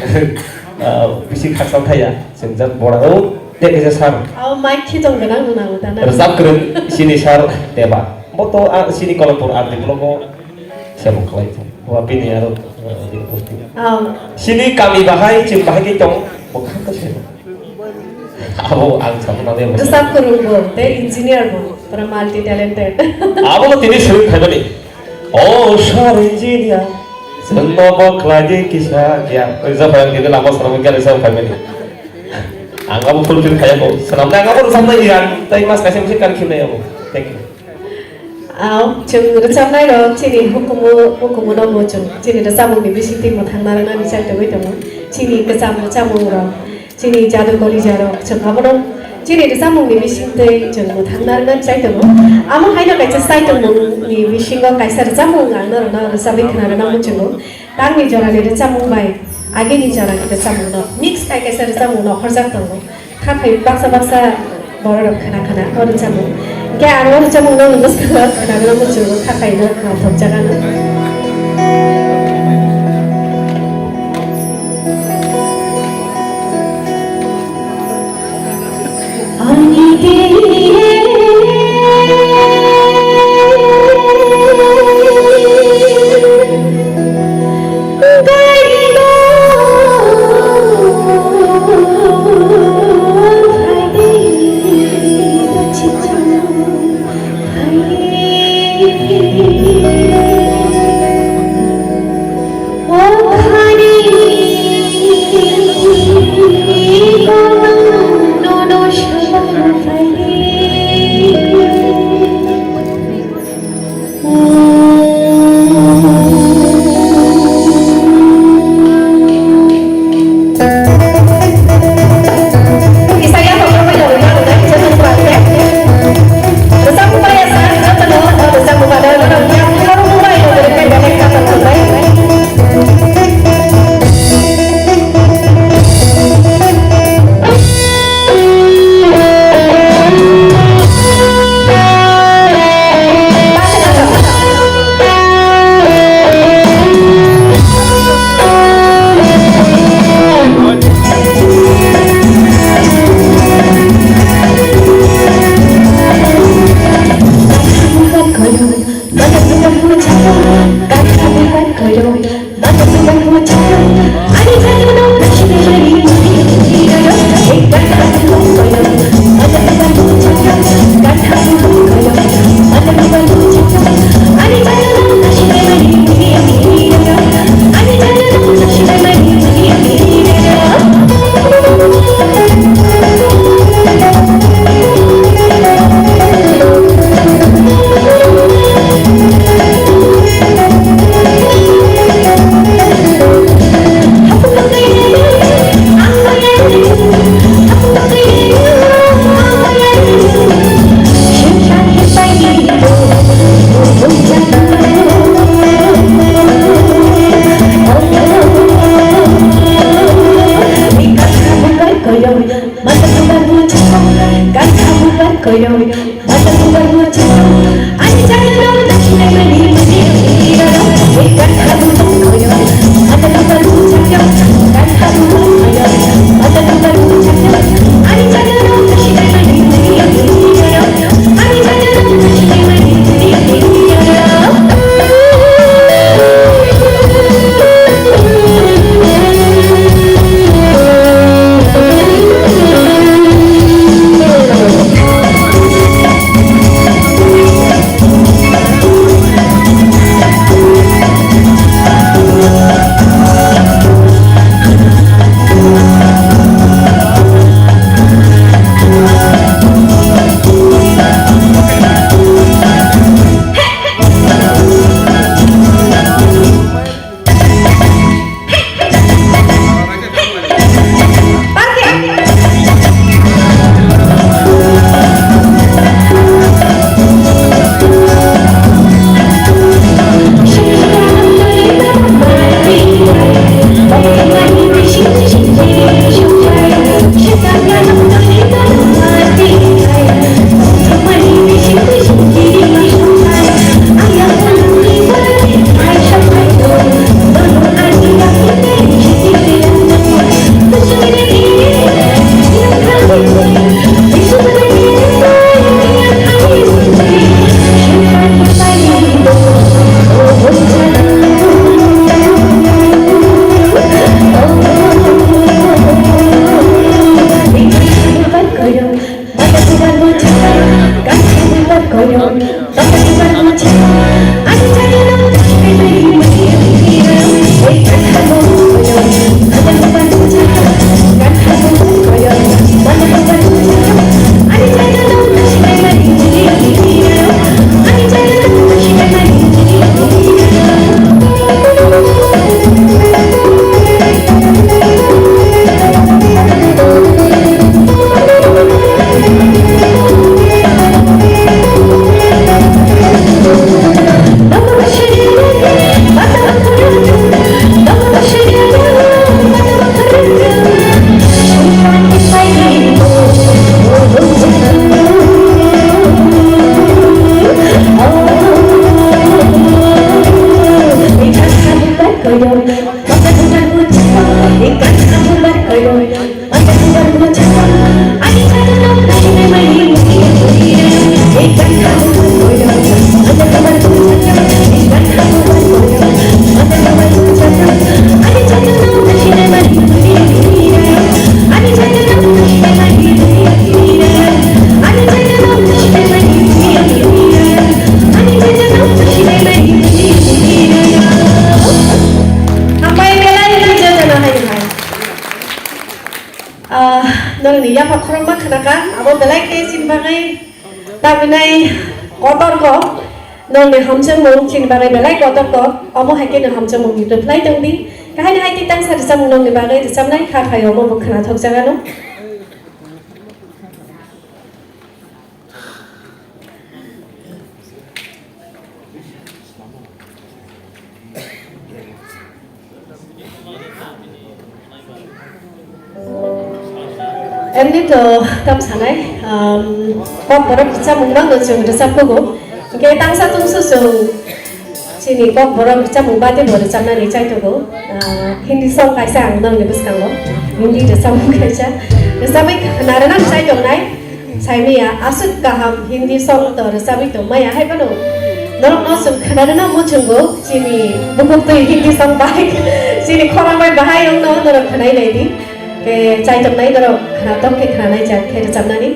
ah, bisi khakchang thaya, swngjak bora o, tei kaisa sir. Abo mai khitong gwnang nang ta na. Rwchap kwrwng sini sir Deba. Bo to, ah, sini Kolomtor R D block o. Sebo khlai thung. Bo bini aro, eh, bini posti. Aw. Sini kami bahai, chwng bahai khe tong, bo kha khe sebo. Abo ang sakno nangya mo. Rwchap kwrwng bo, tei engineer bo, pura multi talented. Abo no tini swrwng khaimani. O sir engineer, chwngno bo khlai di kisa ya. Oi, ja phai ang tini lama swnamwi gari sa khaimani. Ang abo fulfill khaiya bo. Swnamnai ang abo rwchapnai ya. Tai mas kaisa bisi kan khimnai abo. Thank you. Ao, chwng rwchapnai rok chini hukumu, hukumu no bo chwng chini rwchapmung ni bisingtwi mwthangna rwnani chai tongwi tongo. Chini kwcham rwchapmung rok, chini jadu kolija rok chwng abono chini rwchapmung ni bisingtwi chwng mwthangna rwnani chai tongo. Amo haino kaisa chai tongmung ni bisingo kaisa rwchapmung ang norokno rwchapwi khwna rwna muchungo. Tangni jorani rwchapmung bai agini jorani rwchapmung no mix khai kaisa rwchapmung no horjak tongo. Khaphai baksa baksa borok rok khna khna o rwchapmung. Hwnkhe ang o rwchapmung no bwskango khna rwna muchungo khaphai no naithok jaga no. Hambai belai ni joto no hai hai. Ah, nongni yapha khorokma khwnakha, abo belai khe chini bagwi tabinai kotor kok, nongni hamjakmung chini bagwi belai kotor kok, omo hai khe nwng hamjakmung ni reply tong di. Kahini hai tei tangsa rwchapmung nongni bagwi rwchapnai kha khai omo bo khwnathok jagano. Emni to tam sanai, um, kok borok rwchapmung mano chwng rwchapkugo. Hwnkhe tangsa tungsu chwng chini kok borok rwchapmung bade bo rwchapnani chaitogo. Ah, Hindi song kaisa ang nongni bwskango. Hindi rwchapmung kaisa. Rwchapwi narwna chaitongnai. Saimaya aswk kaham Hindi song to rwchapwi tongmaya hai phano norokno chwng khwnarwna muchungo chini bukhuk twi Hindi song bai chini khorang bai bahai wngno norok khwnai nai di. Khe chaitongnai norok khwnatok khe khwnanai jak khe rwchapnani.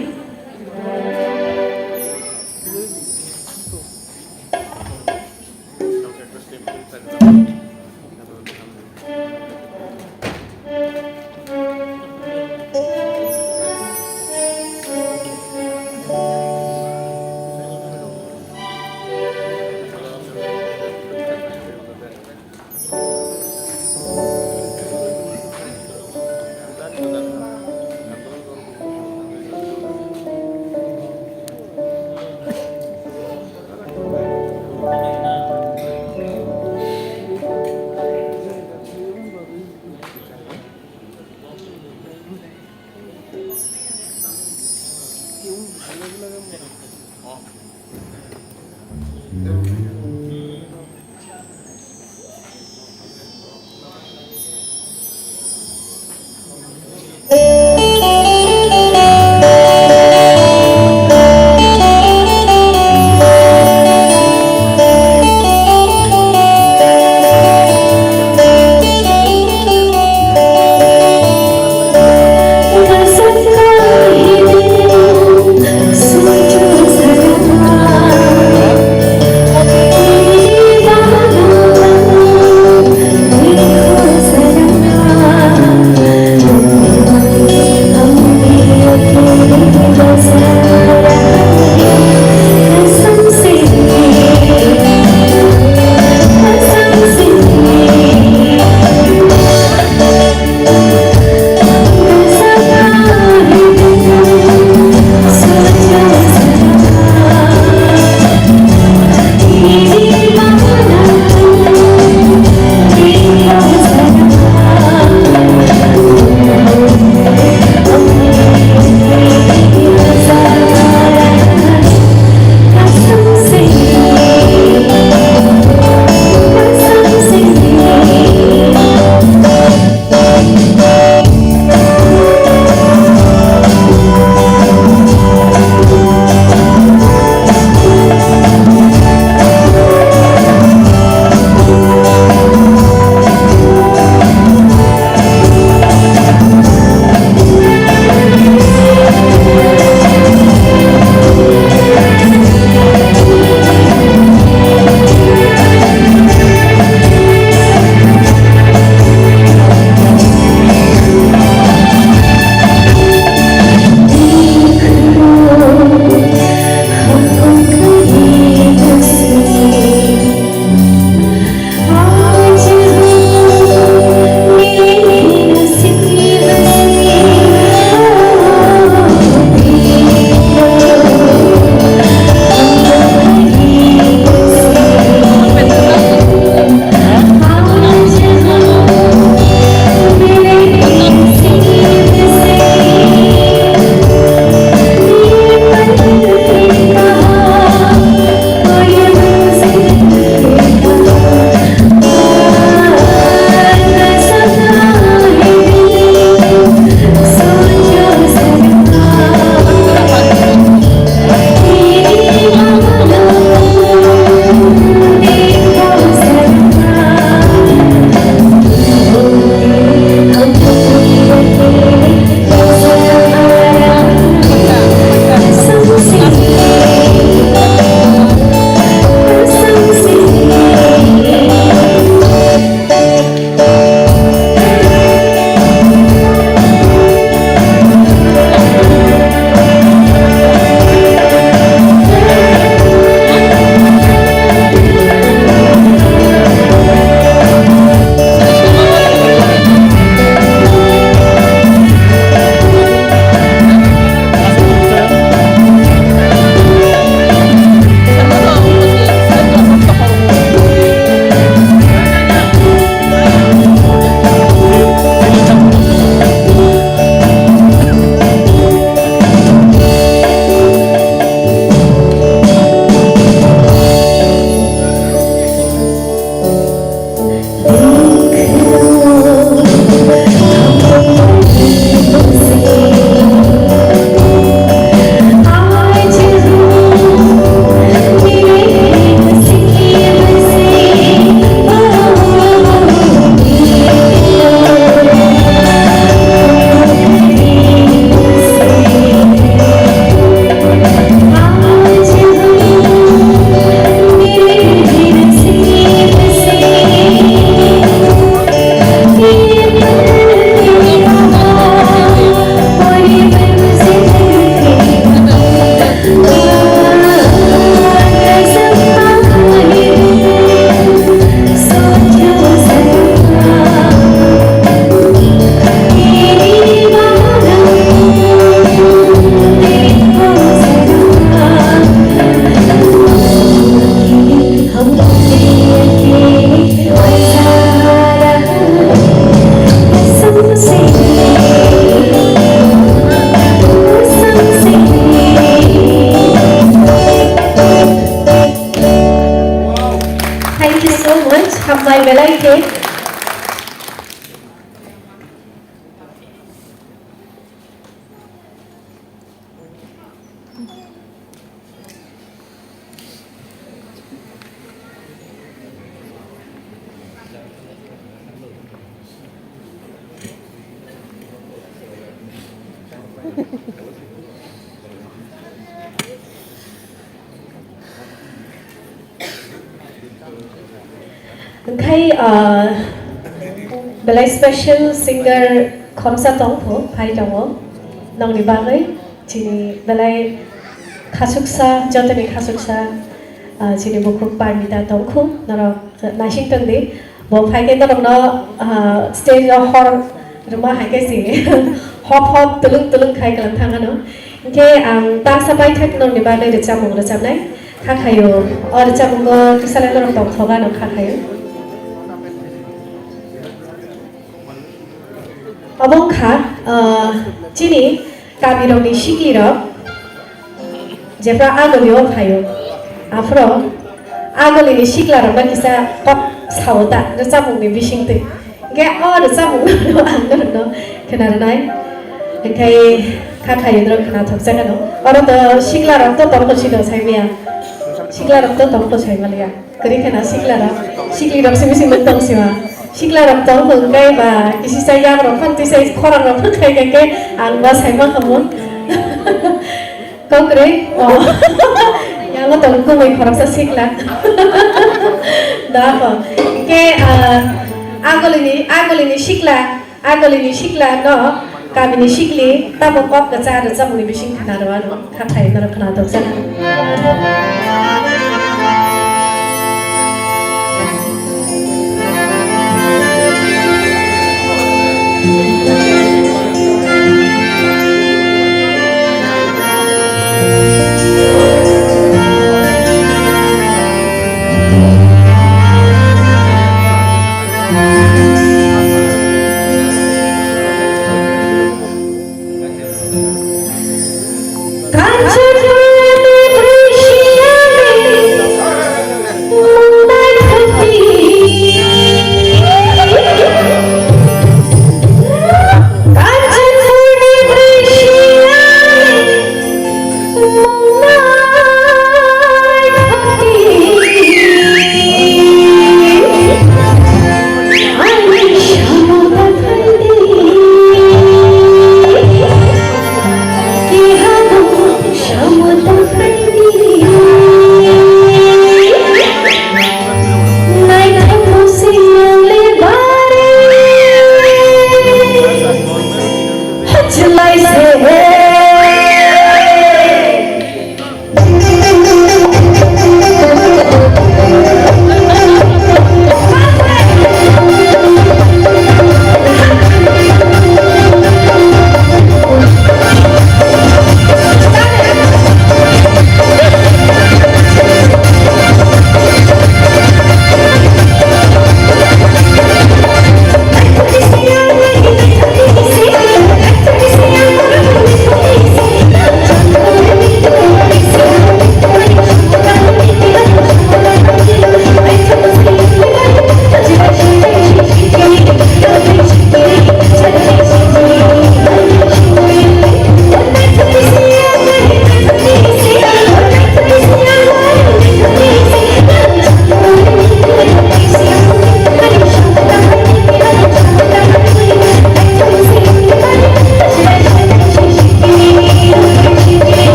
Belai belai khe. Wngkhai, ah, belai special singer khoroksa tongkho, phai tongo. Nokni bagwi chini belai khasuksa, jotoni khasuksa, ah, chini bukhuk Parmita tongkho, norok naising tongdi. Bo phai khe norokno, ah, stage o hor rwma hai khe si hop hop tulung tulung khai kwlwng thang ano. Hinkhe ang tangsa paithak norokni bagwi rwchapmung rwchapnai kha khaio. O rwchapmungo kisa le norok tongthok ano kha khaio. Obo wngkha, ah, chini kamirokni siklirok jepra agulio phaio. Aphuru agulini siklarokno kisa kok sao ta rwchapmungni bisingtwi. Hinkhe o rwchapmungno ang norokno khna rwnai. Hinkhe kha khaio norok khna thokjak ano. Oro to siklarok to tongkho sino saimaya. Siklarok to tongkho saimaliya. Kwrwi kheno siklarok, siklirok simi simi tong sima. Siklarok tong hwnkhe ba kisisa yagrok phang tisa khorangrok phang khai khai khe ang ba saima khamu. Kok kwrwi? Oh. Yango tong kumui khoroksa sikla. Da ko. Ke, ah, agolini, agolini sikla. Agolini sikla no kamini sikli tamo kok kwchar rwchapmungni bising khna rw ano kha thai norok khna tokjak.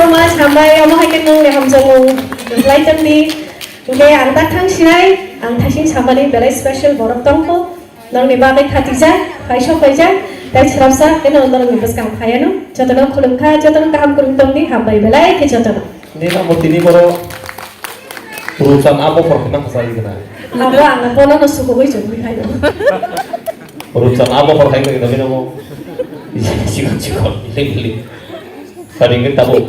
Mas hambai, omo hai khe nwng ni hamjakmung rwkhlai tongdi. Hwnkhe ang tak thang sinai, ang thasing samani belai special borok tongkho. Nokni bagwi khatijak, phai sok paijak, tei swrapsa kheno norokni bwskang phaiano. Jotono khulumkha, jotono kaham kwrwng tongdi, hambai belai khe jotono. Nini amo tini borok Ruchan abo phor khna khasari gana. Abo ang bono no sukugwi chukgwi khaino. Ruchan abo phor khai khaino bino mo. Chikon chikon, hiling hiling. Kari hwnkhe tabuk.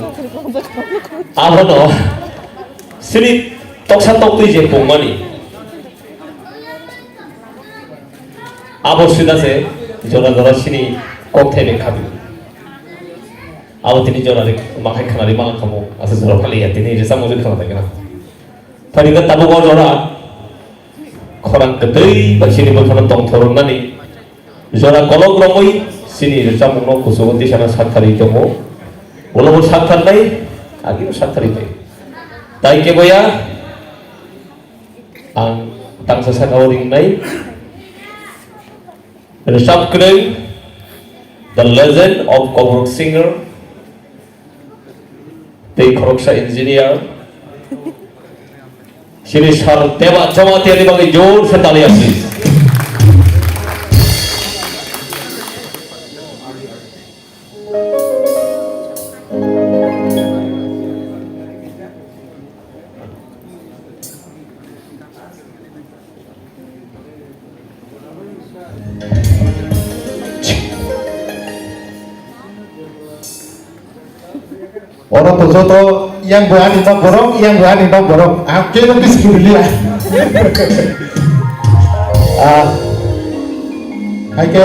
Abono sini toksa toktwi je pungmani. Abo sida se jora jora sini kok thai bai khabi. Abo tini jora ri makhai khana ri malang khamu asa jora khali ya tini risa mujur khana thai kana. Thani ka tabuk o jora khorang kwtwi bai sini bwkhano tongthor wngnani jora kolok romwi sini rwchapmungno kuchugo tisana sakthari tongo. Ulo bo saktharnai, agino sakthari bai. Tai keboya ang tangsa saka o ringnai. Rwchapkwrwi, the legend of Kokborok singer, tei khoroksa engineer, Shri Sar Deba Jamatia ni bagwi jor se taliya, please. Oro to joto yang bo ani nok borok, yang bo ani nok borok. Ang keno bisi kirilia. Ah, hai ke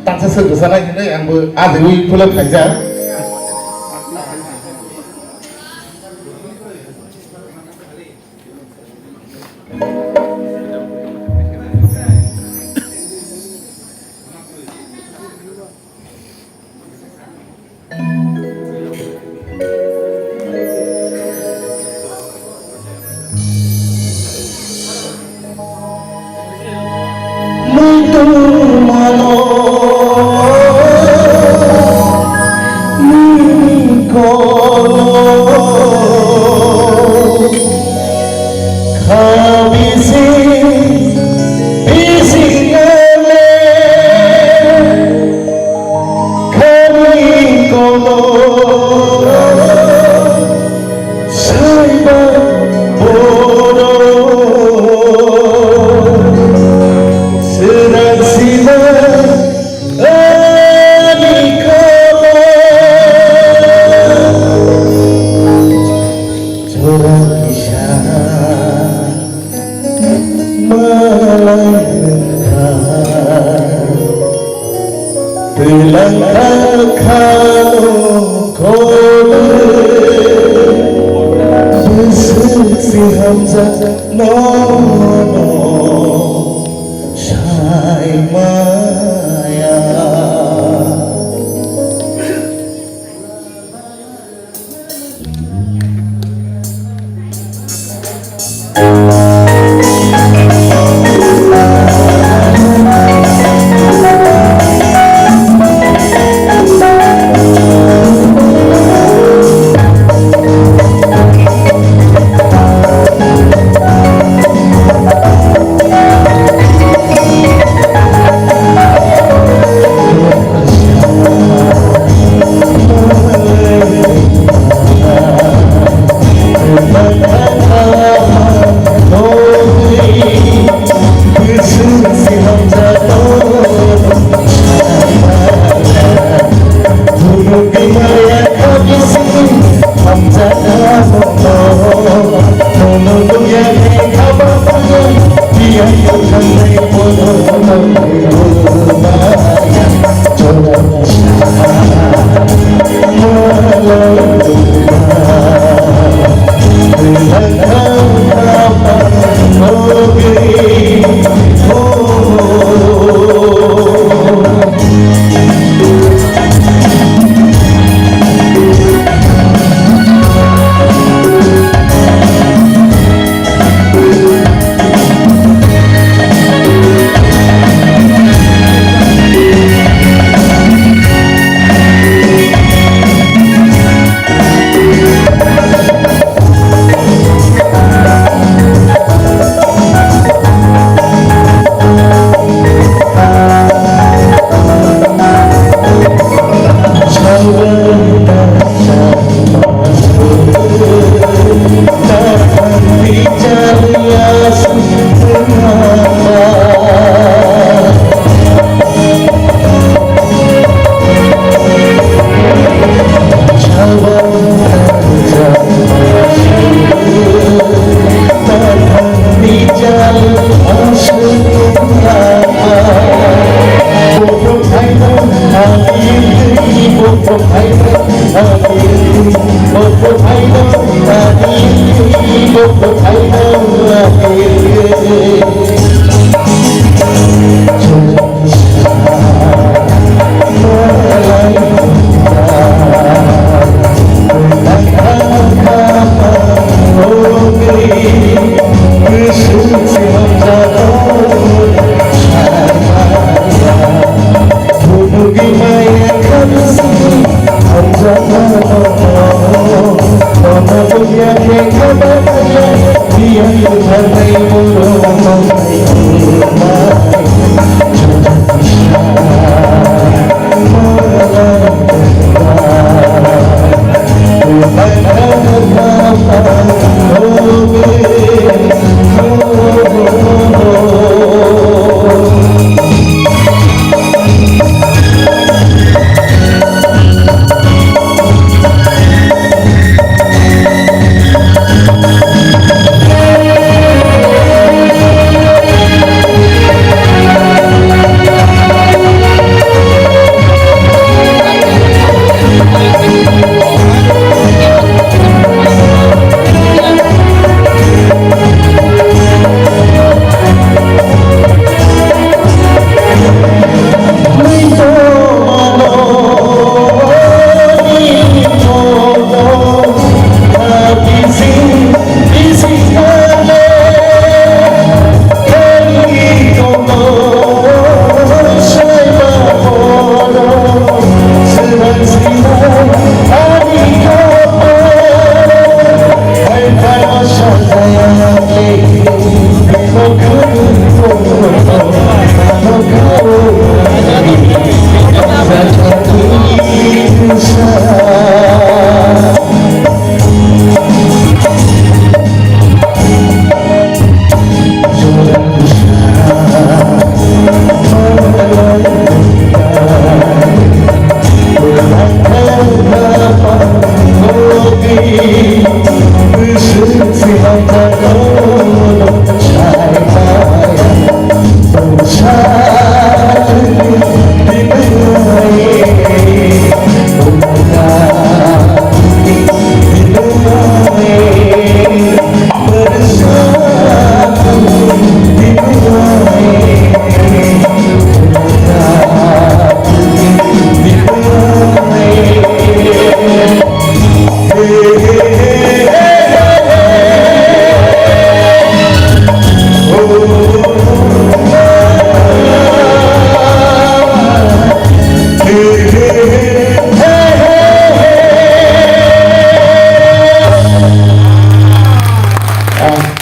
tangsa se bwsa nai hinui ang bo ajiwi phulok khaijak. Muitu mano, muitu mano. Kha bisi, bisi nale, khani kono, saiba boro. Srang sima, Ani kama jora kisa malai nangkha, twilangkha khano kodo, bwswk si hamjak nono. Sai maya.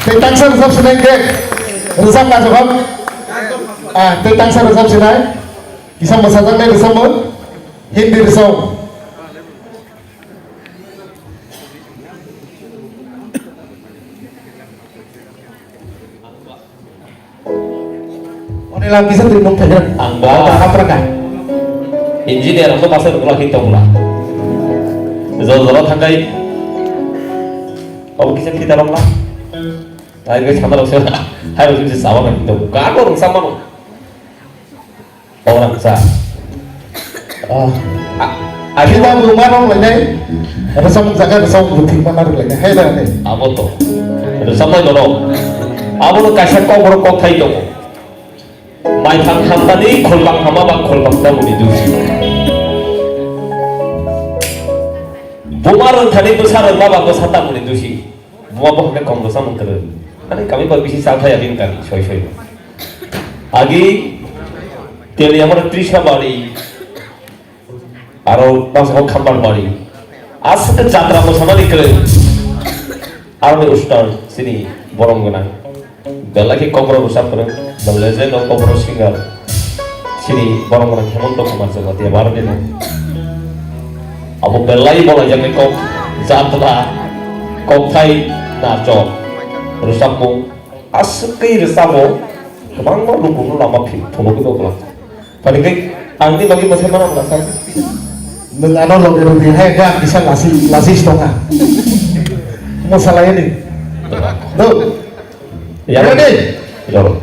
Tei taksa rwchap sinai khe rwchap naithok. Ah, tei taksa rwchap sinai. Kisa mwsajaknai rwchapmung, Hindi rwchapmung. Oni lang kisa twi mung thaigra. Ang ba. Apa, apa ka? Engineer ang to masa rukla hito mula. Jol jol thangkai. Obo kisa kita rokla. Hai ke sana rok se. Hai rok se sawa na hito. Ka ko rok sama no. Orang sa. Ah. A, a, kita belum marong lagi. Ada sama jaga ada sama buti mana lagi. Hai dah ni. Abo to. Ada sama doro. Abo to kaisa kok borok kok thai tongo. Mai thang hamdani kholbang hama ba kholbang ta muni dusi. Buma rwng thani bwsa rwng ba ba bwsa ta muni dusi. Buma bo hwnwi kom rwsa mung kwrwi. Ani kami ba bisi chal thaya bini kami soi soi. Agi teli amar Trisha bari, aro bangsa kok khambar bari. Aswk jatra mosamani kwrwi. Aroni ustar sini borom gwnang. Belai khe kokborok rwchap kwrwng, the legend of kokborok singer sini borom gwnang Hemanta Kumar Jamatia baro dino. Abo belai bo laijaknai kok jatra, kokthai, nacho, rwchapmung, aswkwi rwchapmung, kwbangma lukuno lama phi-, phunugwi bo kwlak. Phani khe ang ni bagwi mwsai mano bwla sa. Nwng ano loge rwdi hai khe ang kisa lasi, lasi tonga. Mosalai ni. Do. Ya. Ready? Jalo.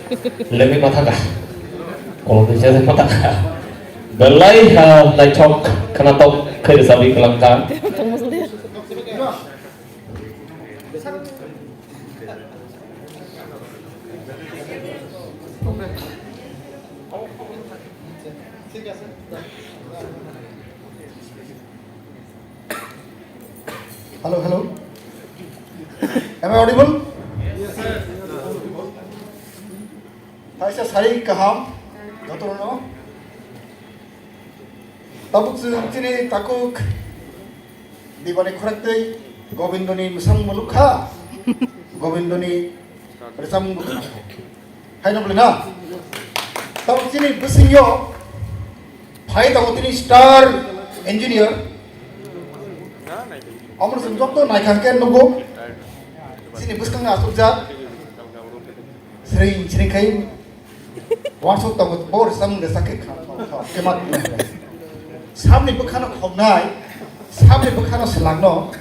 Lemwi mathaka. Kolomni jajak mathaka. Belai ha naithok khwnathok khe rwchabwi kwlangkha. Hello, hello. Am I audible? Thaisa sai kaham, jotono. Tabuk chwng chini takhuk Dibani khuraktwi Gobindoni mwsang mulukha, Gobindoni rwchapmung bwkha. Haino bwlwi na? Tabuk chini bwswngyo phai tongo tini star engineer. Omono chwng joto naikha khe nugo. Chini bwskangno asukjak. Sring sring khai. Wansuk tongo bo rwchapmung rwchak khe kha, khe ma. Samni bwkhano khoknai, samni bwkhano swlangno.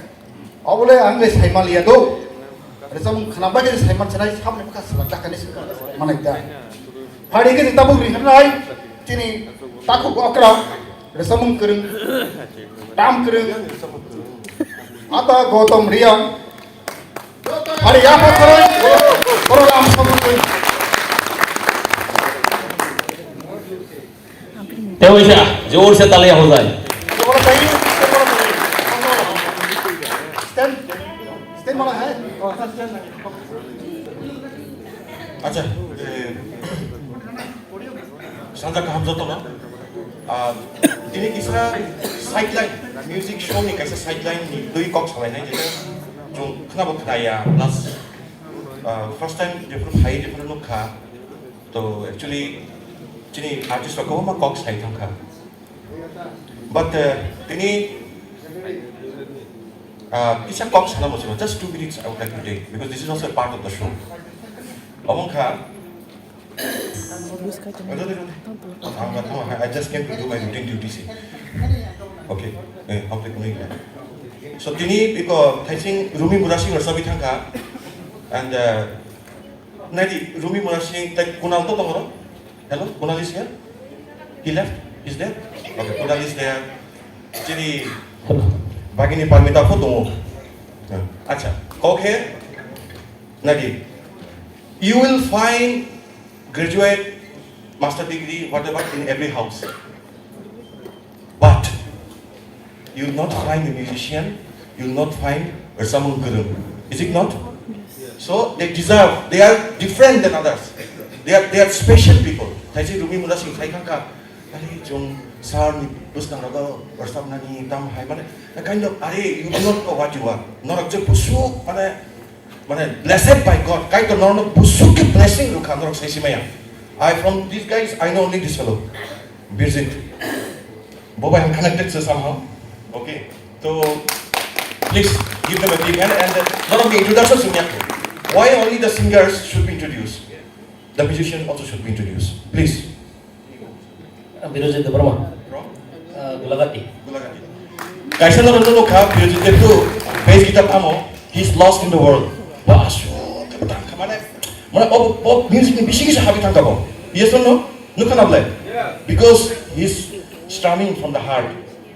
Obole ang le sai maliya do. Rwchapmung khna bagwi sai man sanai, samni bwkha swlak dakani swlak manai da. Phari khe tabuk ri hanai, chini takhuk okra, rwchapmung kwrwng, tam kwrwng, ata Gautam Riang. Phari ya pa khoroi, borok ang samung kwrwng. Tei waisa, jor se taliya hojai. Acha, eh, sanja kaham jotono. Ah, tini kisa sideline, music show ni kaisa sideline ni twi kok salainai, jeta chwng khwnabo khnaya, plus, ah, first time jephuru phai jephuru nukha. To actually, chini artist rok kwbangma kok sai thangkha. But, uh, tini, uh, kisa kok sana muchungo, just two minutes I would like to take, because this is also a part of the show. Omo wngkha, I just came to do my routine duties. Okay, eh, okay, kunui gila. So, tini biko thaising Rumi Murasing rwchapwi thangkha, and, uh, Naidi, Rumi Murasing tei Kunal to tongo? Hello, Kunal is here? He left? He's there? Okay, Kunal is there. Chini bagini Parmita pho tongo. Acha, kok he? Naidi, you will find graduate, master degree, whatever in every house. But you will not find a musician, you will not find a Samung Gurung. Is it not? So they deserve, they are different than others. They are, they are special people. Thaisi Rumi Mura Singh khai khangkha, "Are, jong sir ni bwskango rwchapnani tam hai mane, a kind of, are, you do not know what you are." Norok je busuk, mane, Mane, blessed by God. Kaitor norokno busuk khe blessing rwkha, norok sai simaya. I, from these guys, I know only this fellow, Birjit. Bo bai ang connected se somehow. Okay. So, please give them a big hand and, uh, norokni introduction sumya. Why only the singers should be introduced? The musician also should be introduced. Please. Ah, Birojit Debbarma. From? Ah, Gulagati. Gulagati. Kaisa no rwngno nukha, Birojit Debru, bass guitar tamo, he's lost in the world. Ba, aswk khe bwtang kha, mane, mane, o, o music ni bising kisa habi thangkha bo. Yes or no? Nukha na bwle? Because he's strumming from the heart.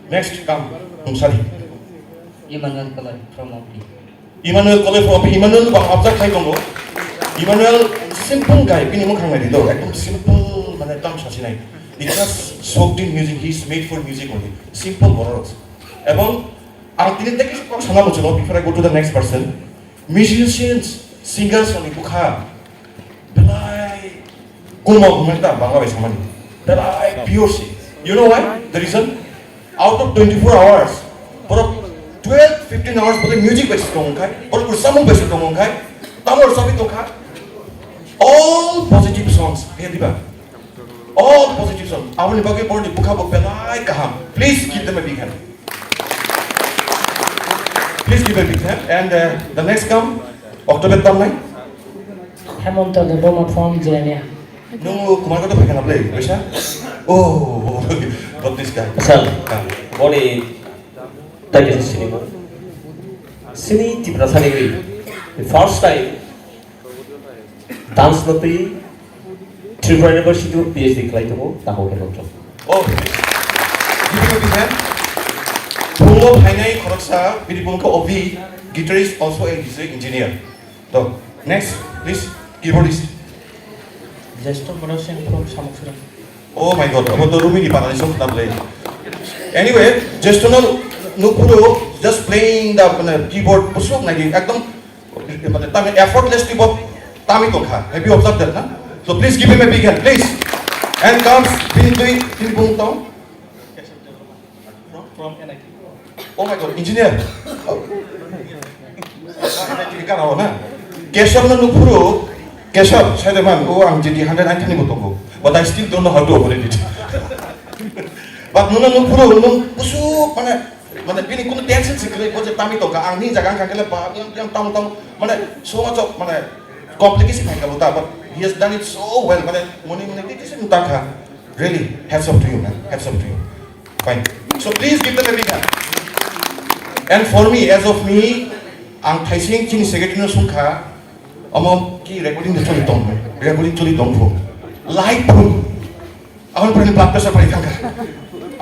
Next, come, Mungsari. Emmanuel Koloi from Mopti. Emmanuel Koloi from Emmanuel bang abjak khai tongo. Emmanuel simple guy, bini mukhang nai di do, ekdom simple, mane tam sasinai. He just soaked in music, he is made for music only. Simple borok. Ebong ang tini tei kisa kok sana muchungo, before I go to the next person. Musicians, singers ni bwkha belai kumok hwnwi ta Bangla bai samani. Belai pure se. You know why? The reason? Out of twenty-four hours, borok twelve, fifteen hours bole music bai se tong khai, borok rwchapmung bai se tong khai, tamo rwchapwi tong kha. All positive songs, khe diba? All positive songs. Aboni bagwi borokni bwkha bo belai kaham. Please give them a big hand. Please give a big hand. And, uh, the next come, October tamnai. Hemonto Debbarma from Jirania. Nung kumar kata pakai naplay, bisa? Oh, got this guy. Sir, ah, boni tadi sini mo. Sini Tiprasa ni first time dance napi Tripura University o P H D khlai tongo, Tamo Khermantha. Oh, give him a big hand. Bumbo phainai khoroksa, bini bumung khe Ovi, guitarist, also a, he's a engineer. So, next, please, keyboardist. Jeshto Murasing from Samuksara. Oh my God, abo to Rumi ni panani song khna play. Anyway, Jeshto no nuphuru just playing the, mane, keyboard, busuk nai ekdom, mane, tami effortlessly bo tami tongkha. Have you observed that, na? So please give him a big hand, please. And comes bini twi, bini bumung tong. From, from N I T. Oh my God, engineer. Oh. N I T ni gana o na. Kesab no nuphuru, Kesab, sai de man, oh, ang G T hundred ninety ni bo tongo. But I still don't know how to operate it. But nung no nuphuru, nung busuk, mane, mane, bini kuno tension se kwrwi, bo je tami tongkha, ang ni jaga wngkha khe le ba, yang, yang tamo, tamo, mane, so much of, mane, complication hai kha bo ta, but he has done it so well, mane, muni, muni, titi se nuta kha. Really, hats off to you, man. Hats off to you. Fine. So please give them a big hand. And for me, as of me, ang thaising chini secretary no sungkha, omo ki recording de choli tong, recording choli tong phu. Live phun. Ang pura blood pressure pai thangkha.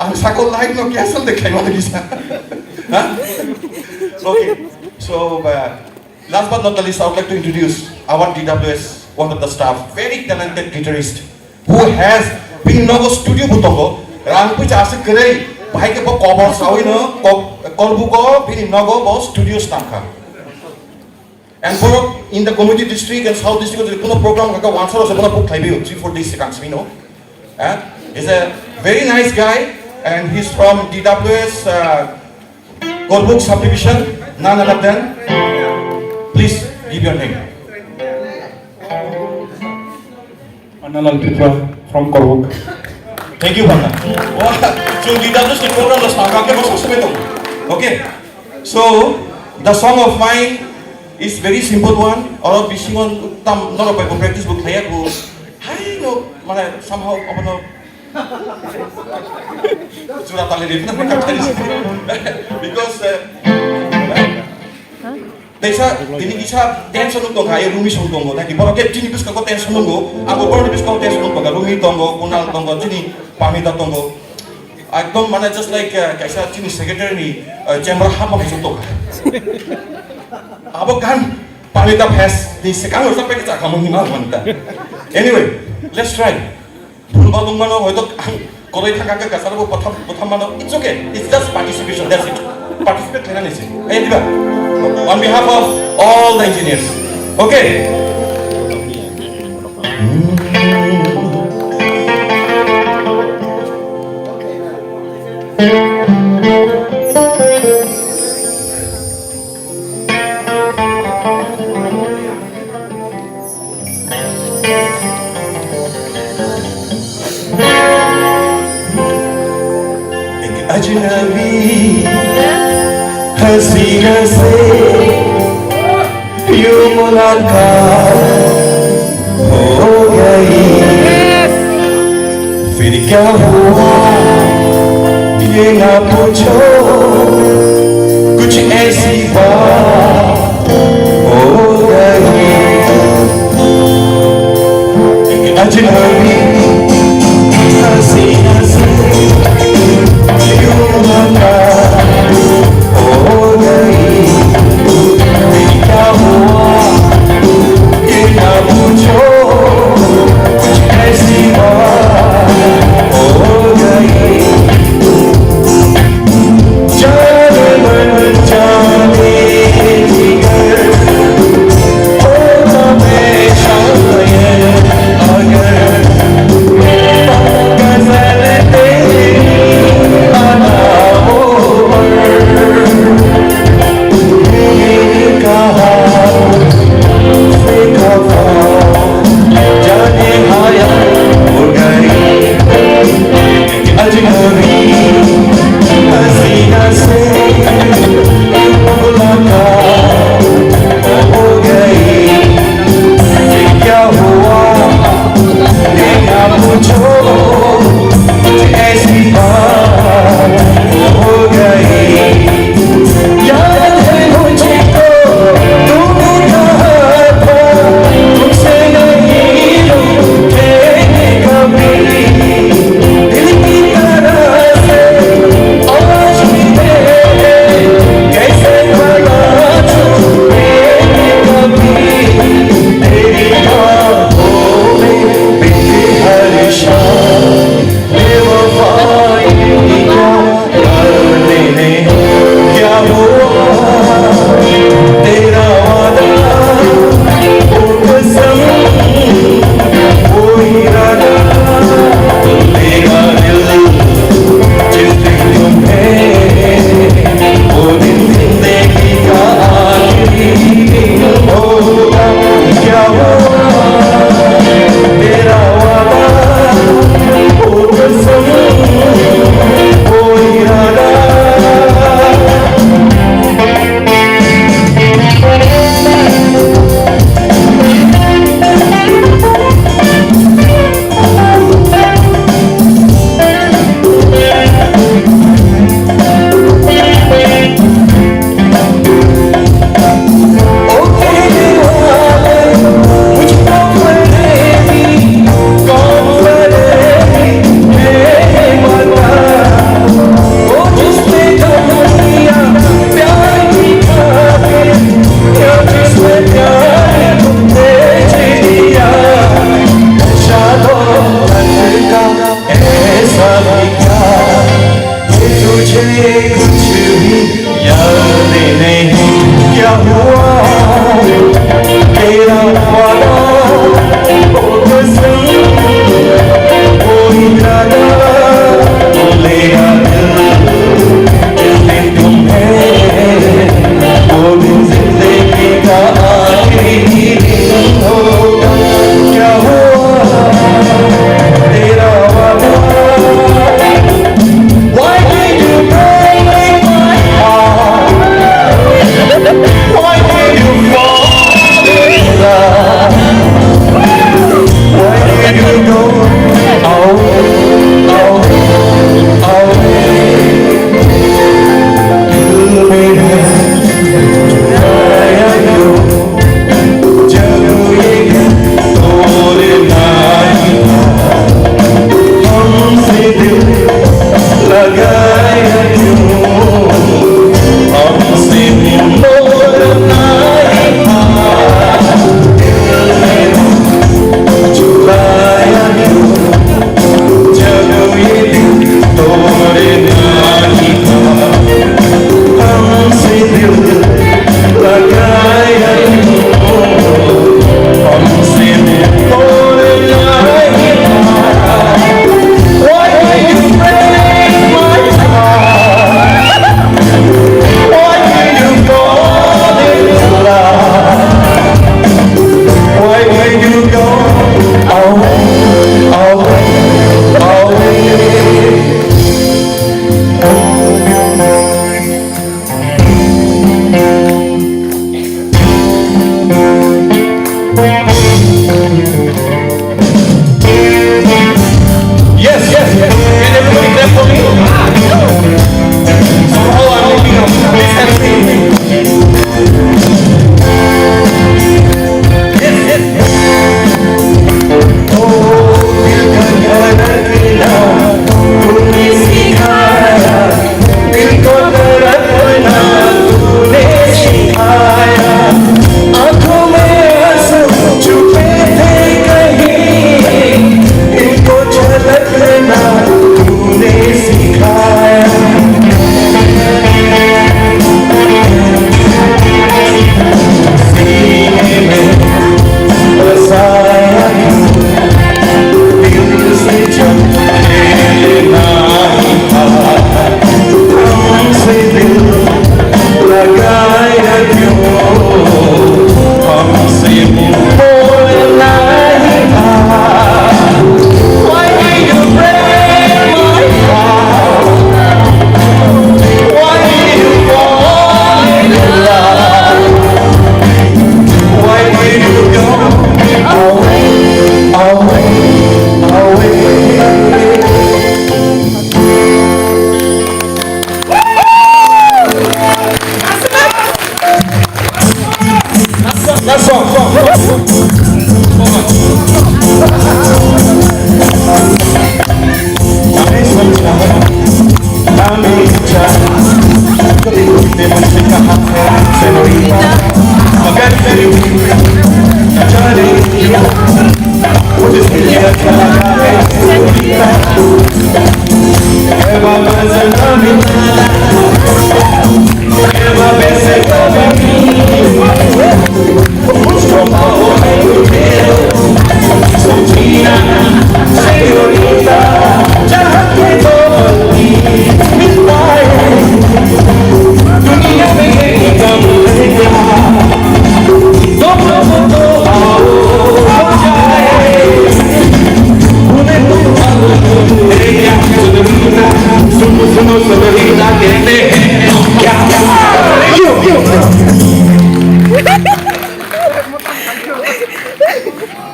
Ang sako live no cancel de khaima de kisa. Ha? Okay. So, uh, last but not the least, I would like to introduce our D W S, one of the staff, very talented guitarist, who has bini nogo studio bo tongo, rang puisa aswk kwrwi, bahai khe bo kobor sawi no, ko-, kolbugo bini nogo bo studio stamkha. And borok in the Gomati district and South district, kuno program kaka wansaro se bono book khlaibi, three, four days sikang simi no. Eh? He's a very nice guy and he's from D W S, uh, Korbuk subdivision, none other than, please give your name. Annalal Tripura from Korbuk. Thank you, Bhana. Wah, chung D W S ni program lo sangka ke bosok sebeto. Okay. So, the song of mine is very simple one. Oro bisingo tam norok bai bo practice bo khlaiya bo. Hai no, mane somehow abono Jura tali ri na ka tali. Because, eh, teisa tini kisa tension wng tongkha, ai rumi song tongo, naki borok khe chini bwskango tension wngo, abo borokni bwskango tension wng tongkha, rumi tongo, kunal tongo, chini pamita tongo. Ekdom mane just like, eh, kaisa chini secretary ni, eh, chamber hapma kaisa tongkha. Abo gan pamita fest ni sekango sa peksa khamung ni mal manta. Anyway, let's try. Bhul balung mano hoito ang koroi thangka khe kasar bo botham, botham mano. It's okay. It's just participation. That's it. Participate khaina nisi. Hey, diba? On behalf of all the engineers. Okay. एक अजनबी हसीना से यूं मुलाकात हो गई। फिर क्या हुआ ये ना पूछो, कुछ ऐसी बात हो गई। एक अजनबी हसीना से यूं मुलाकात हो गई। फिर क्या हुआ ये ना पूछो, कुछ ऐसी बात हो गई। जाने मन जाने जिगर, होता मैं शायर अगर गजल तेरी अदा हो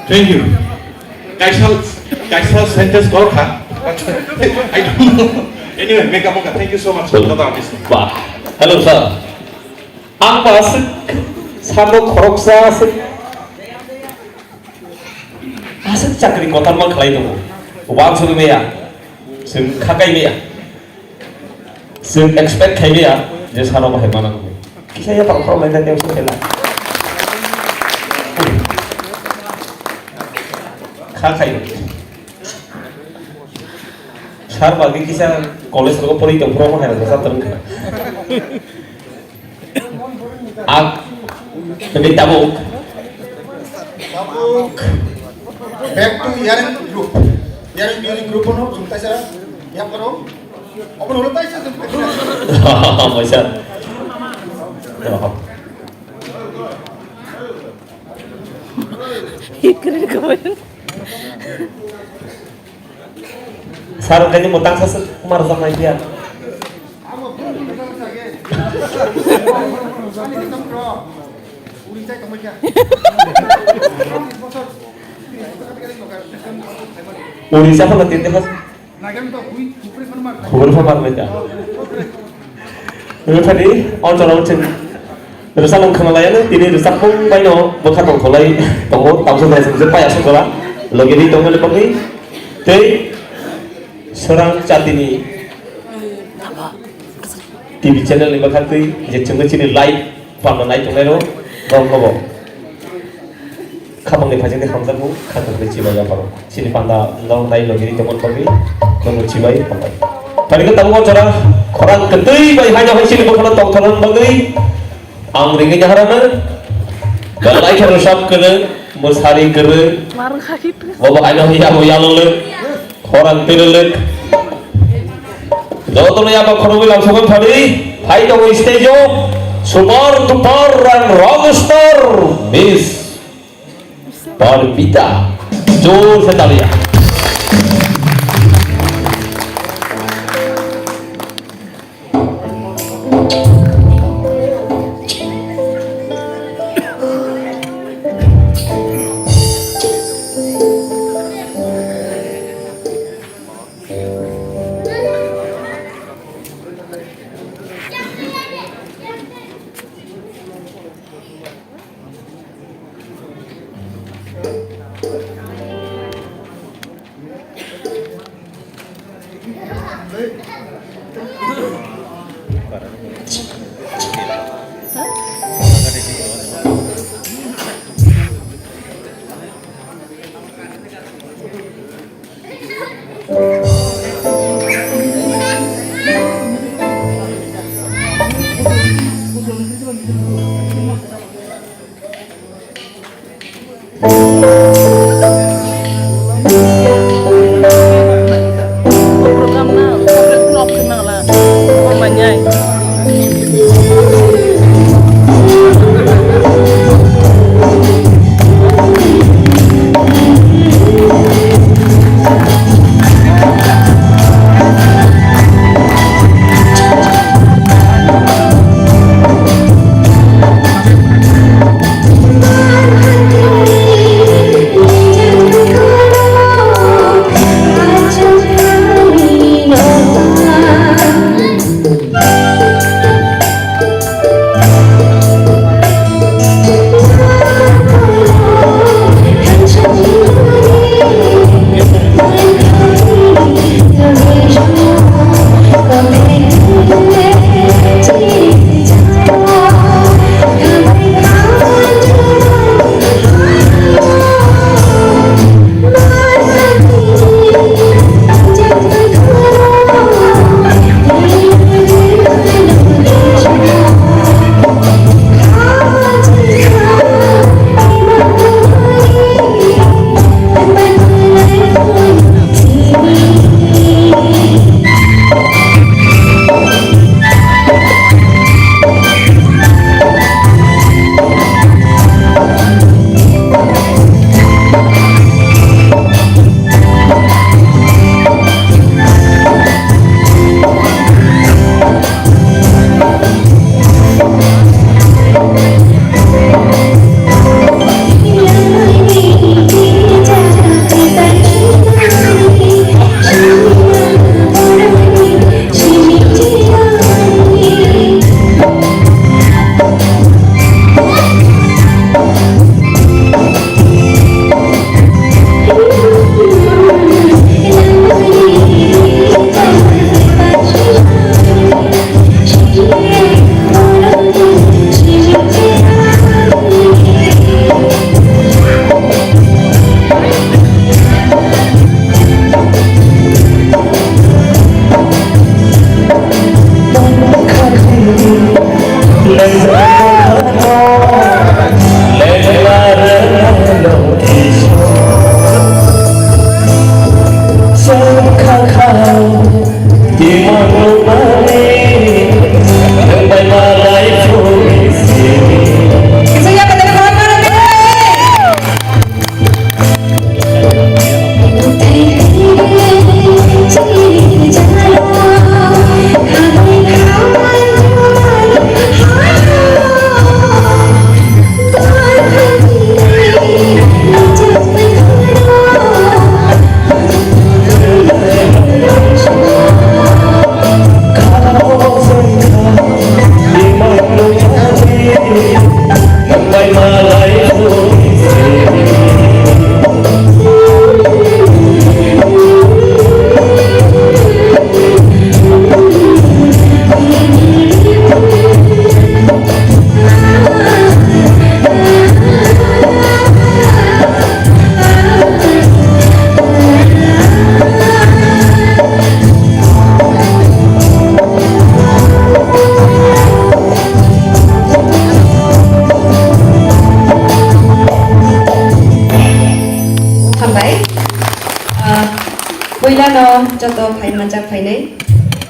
Thank you. Kaisa, kaisa sentence kok kha. I don't know. Anyway, mega moga. Thank you so much. Hello. Hello, sir. Ang ba aswk sabo khoroksa aswk, aswk chakri kotorma khlai tongo. Wansugwi maya, chwng khakai maya, chwng expect khai maya je sano bahai manang. Kisa ya pal khorok lai tension khela. Kha khai. Sar bagwi kisa college rogo poroi tong phuru omo hai rok bwsa twrwng kha. Ak, tini tabuk. Tabuk. Back to Yareng group. Yareng music group no chwng taisa ya paro. Obo no taisa chwng taisa. Maisa. Ikri kawan. Sar, kani mo tangsa se kumar sa mai dia. Uri sa pala tinte pas. Khubui pha mar mai ta. Rwphani o jora o chwng rwchapmung khna laiya, tini rwchapmung bai no bwkha tongtholai tongo, tamsa jora chwng je paya suk jora logi di tongmani bagwi tei Srang Chatini T V channel ni bwkha twi je chwngno chini live panda nai tongnai rok, rok nobo. Khapangni phaisingni hamjakmung, kha kwrwngni chibai yapharo. Chini panda norok nai logi ri tongmani bagwi, norokno chibai hambai. Phai khe tabuk o jora khorang kwtwi bai haino hai chini bwkhano tongthokna bagwi ang ringwi naharano. Belai khe rwchap kwrwng, mwsari kwrwng, bobo haino hai yabo yalolwk. Khorang twirwlwk. Jotono yaba khoroknwi lamsokma phadi, phai tongo stage-o super duper and rock star Miss Parmita. Jor se talia. Program na, program na, off khe nang la. Off manyai. Puilano joto phai manjak phainai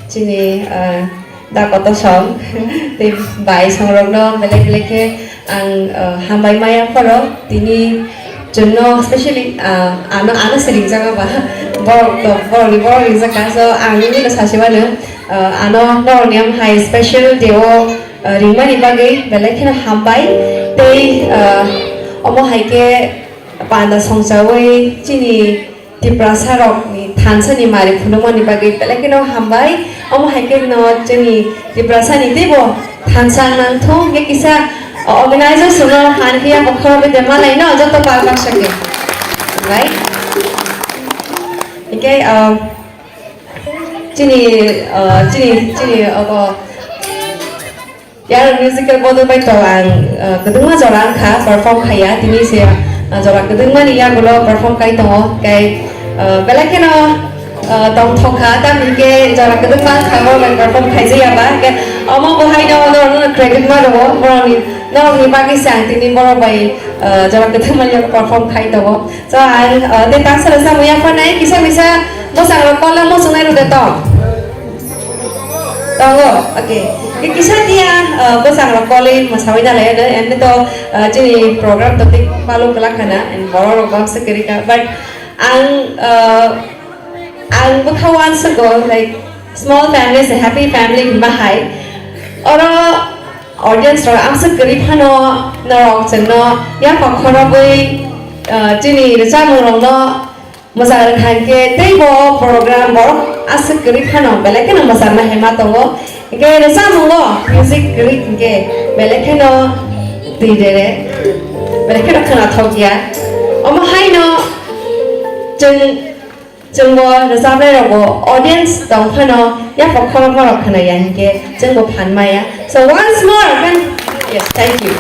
chini, ah, da koto song tei bai songrokno belai belai khe ang, ah, hambai maya phoro tini chwngno specially, ah, ano, ano se ringjak ba borok to, borokni borok ringjak kha, so ang nini no sasi mano, ah, ano norokni ham hai special day o, ah, ringmani bagwi belai kheno hambai tei, ah, omo hai khe panda songchawi chini Tiprasa rokni thansa ni mari phunukmani bagwi belai kheno hambai. Omo hai khe no chini Tiprasa ni teibo thansa nangthung, hingkhe kisa organizers no han khe ya bokhorok de malai no joto pal baksa khe. Right? Hingkhe, uh, chini, uh, chini, chini, uh, Yar musical bodo bai to ang, uh, kwdwngma jora wngkha perform khaiya, tini se, uh, jora kwdwngmani yagulo perform kai tongo, kai, uh, belai kheno, uh, tongthok kha, tamni hwnkhe jora kwdwngma wngkha, borok bai perform khaijaya ba, hwnkhe omo bo haino norokno credit ma rwo, borokni, norokni bagwi se ang tini borok bai, uh, jora kwdwngmani yago perform khai tongo. So ang, uh, tei tang sara samung yapharnai, kisa misa bwsang rok kola muchungnai rwde tong. Tongo, okay. Kisa dia, uh, bwsang rok kolwi mwsawi na lai, and to, uh, chini program to tik palu kwlak khana, and borok rok bangsa kwrwi kha. But ang, uh, ang bwkha uansukgo, like, small family is a happy family hwnba hai. Oro audience rok ang se kwrwi phano norok chwngno yapha khorobwi, uh, chini rwchapmung rokno Mwchang rwkha hinkhe teibo program borok aswk kwrwi phano belai kheno mwchangma hema tongo. Hinkhe rwchapmungo music kwrwi hinkhe belai kheno twi rere, belai kheno khwnathok ya. Omo haino chwng, chwngbo rwchapnai rokbo audience tong phano yaphang khorokma rok khwnaya hinkhe chwngbo phan maya. So once more, yes, thank you.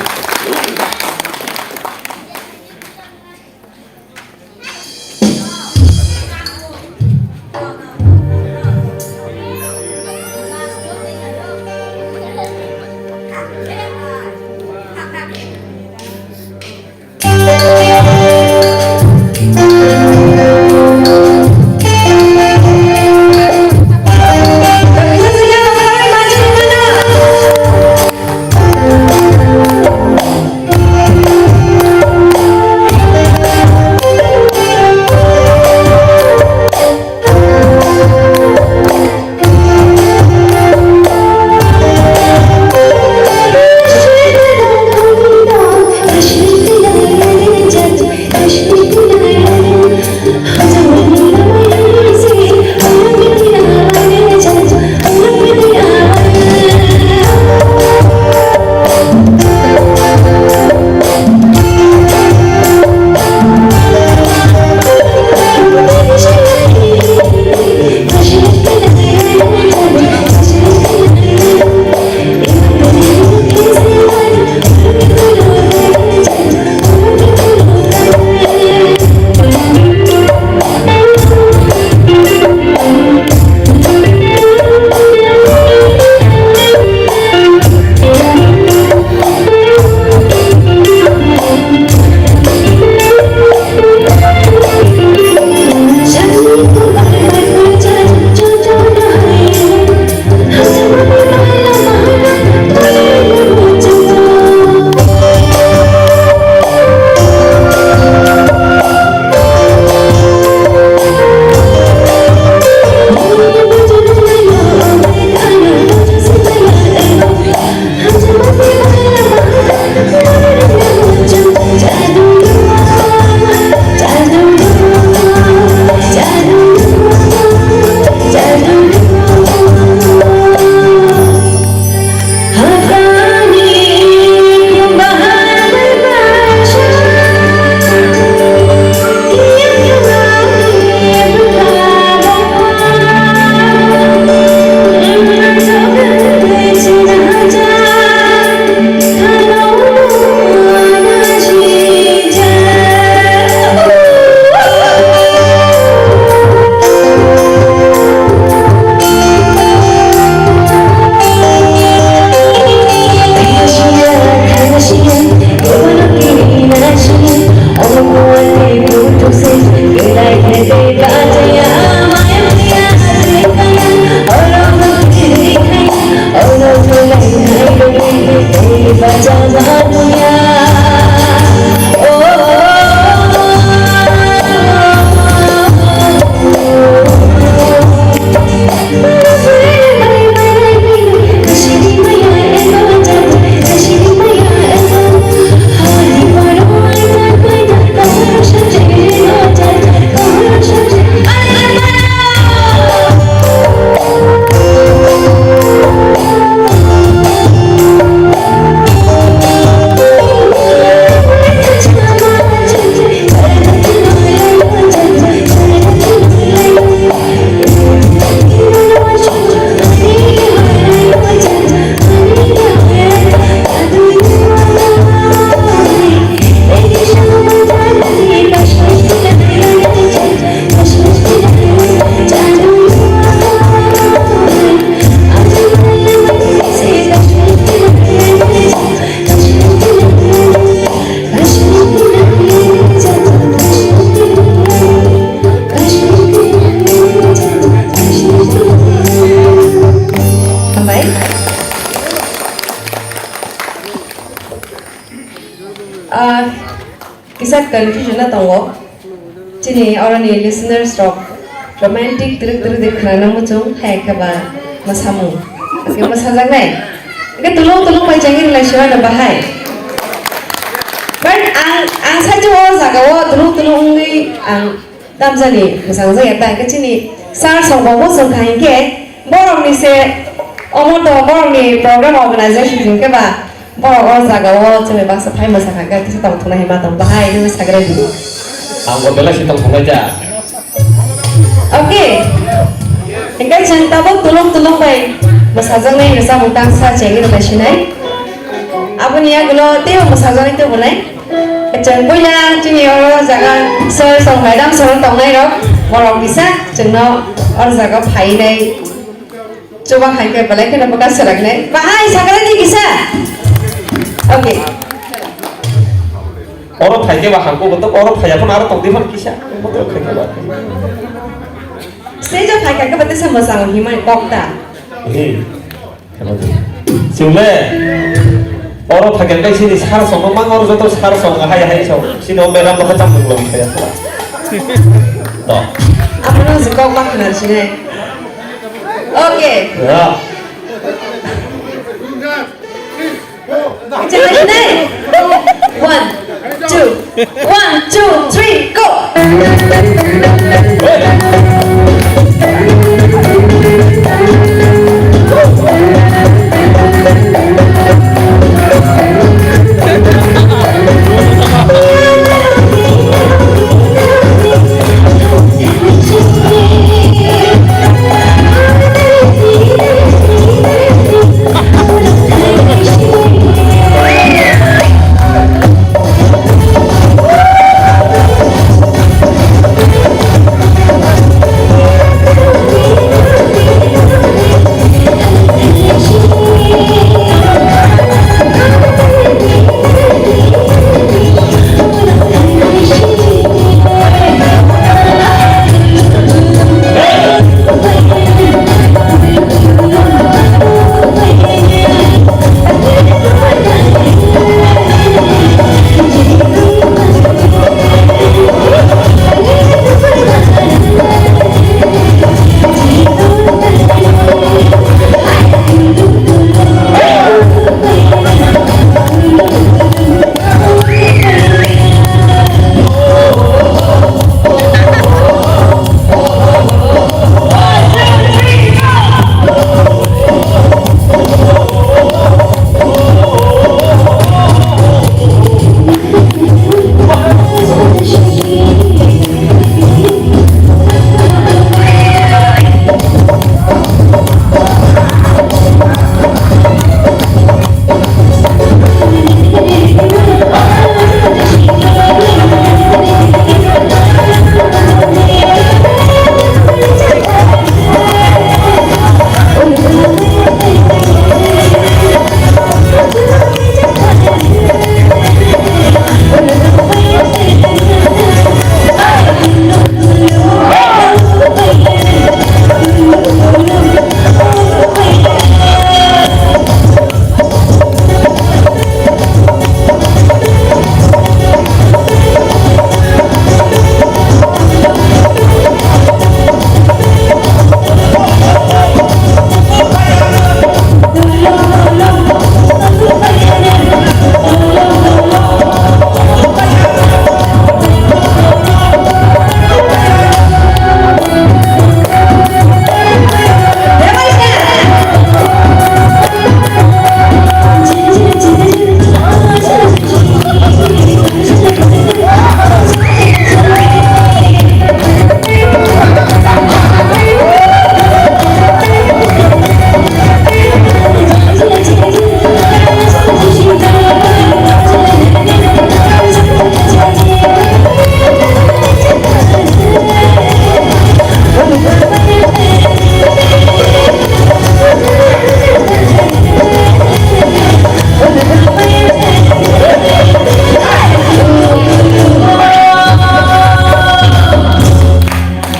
confusion no tongo. Chini oroni listeners rok romantic twrwk twrwk de khwnana muchung hai khe ba mwsamung. Hwnkhe mwsajaknai. Hwnkhe tulung tulung bai chengwi rwlai sio ano bahai. But ang, ang sachi o jaga o tulung tulung wngwi ang tamjani mwsang jaya ta hwnkhe chini sir song bo muchung kha hwnkhe borok ni se omo to borok ni program organization hwnkhe ba Borok o jaga o chwngni baksa phai mwsa kha khe kisa tong thungnai hinma tong bahai nini sagra di. Ang bo belai si tong thungnai ja. Okay. Hingke chwng tabuk tulung tulung bai mwsajaknai ni chamung tangsa chengwi rwbai sinai. Aboni yagulo teibo mwsajaknai teibo nai. Chwng puila chini oro jaga sir song madam sir tongnai rok borok bisa chwngno oro jaga phainai. Chuba hai khe belai kheno bwkha swrwknai. Bahai sakra di kisa. Okay. Oro phaikhe ba hangko botok, oro phaiya phano aro tongdi phano kisa. Botok phaikhe ba. Stage o phaikha khe ba tesa mwsang himani kok ta. Hey. Chwng le oro phaikha khe sini sar song mang oro joto sar song hai hai song. Sini o madam no khe chamung lo phaiya. To. Abono se kok ma khna sinai. Okay. Ya. International. One, two, one, two, three, go.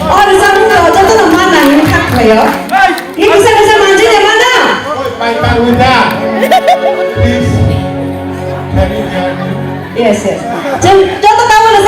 O rwchapmung rok jotono ma nangni kha khlaio. Ni kisa kisa manjui de mano? Pai parwi da. Please. Can you hear me? Yes, yes. Chwng joto tabukno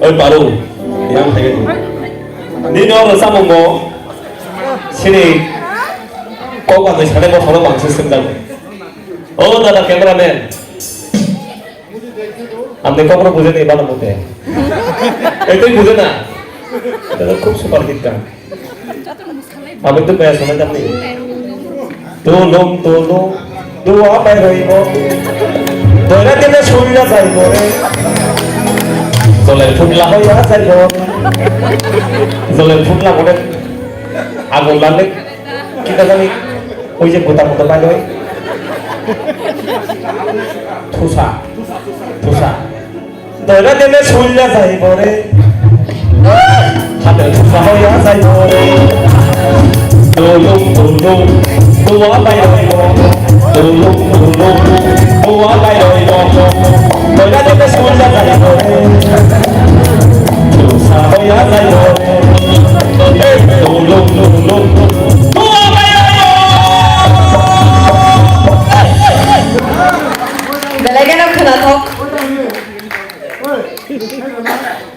Oi Baru, yang hai ni. Nini o rwchapmung bo sini kok ba twi sanai bothoro bangsi swngjak. O dada cameraman. Amni kokno bujhe ni bana mute. Etoi bujhe na. Itu kan khub super hit kan. Ami tu kaya sana jani. Tulung tulung dua pai roi mo. Doira tene sunya jai mo re. Jolai phutla hoya jai mo. Jolai phutla mo re. Agun lale. Kita jani. Oi je buta buta pai roi. Thusa. Thusa. Doira tene sunya jai mo re. Hate thusa hoya jai mo re. Tulung tulung dua pai roi mo. Tulung tulung dua pai roi mo. Doira tene sunya jai mo re. Thusa hoya jai mo re. Tulung tulung dua pai roi mo. Belai kheno khwnathok.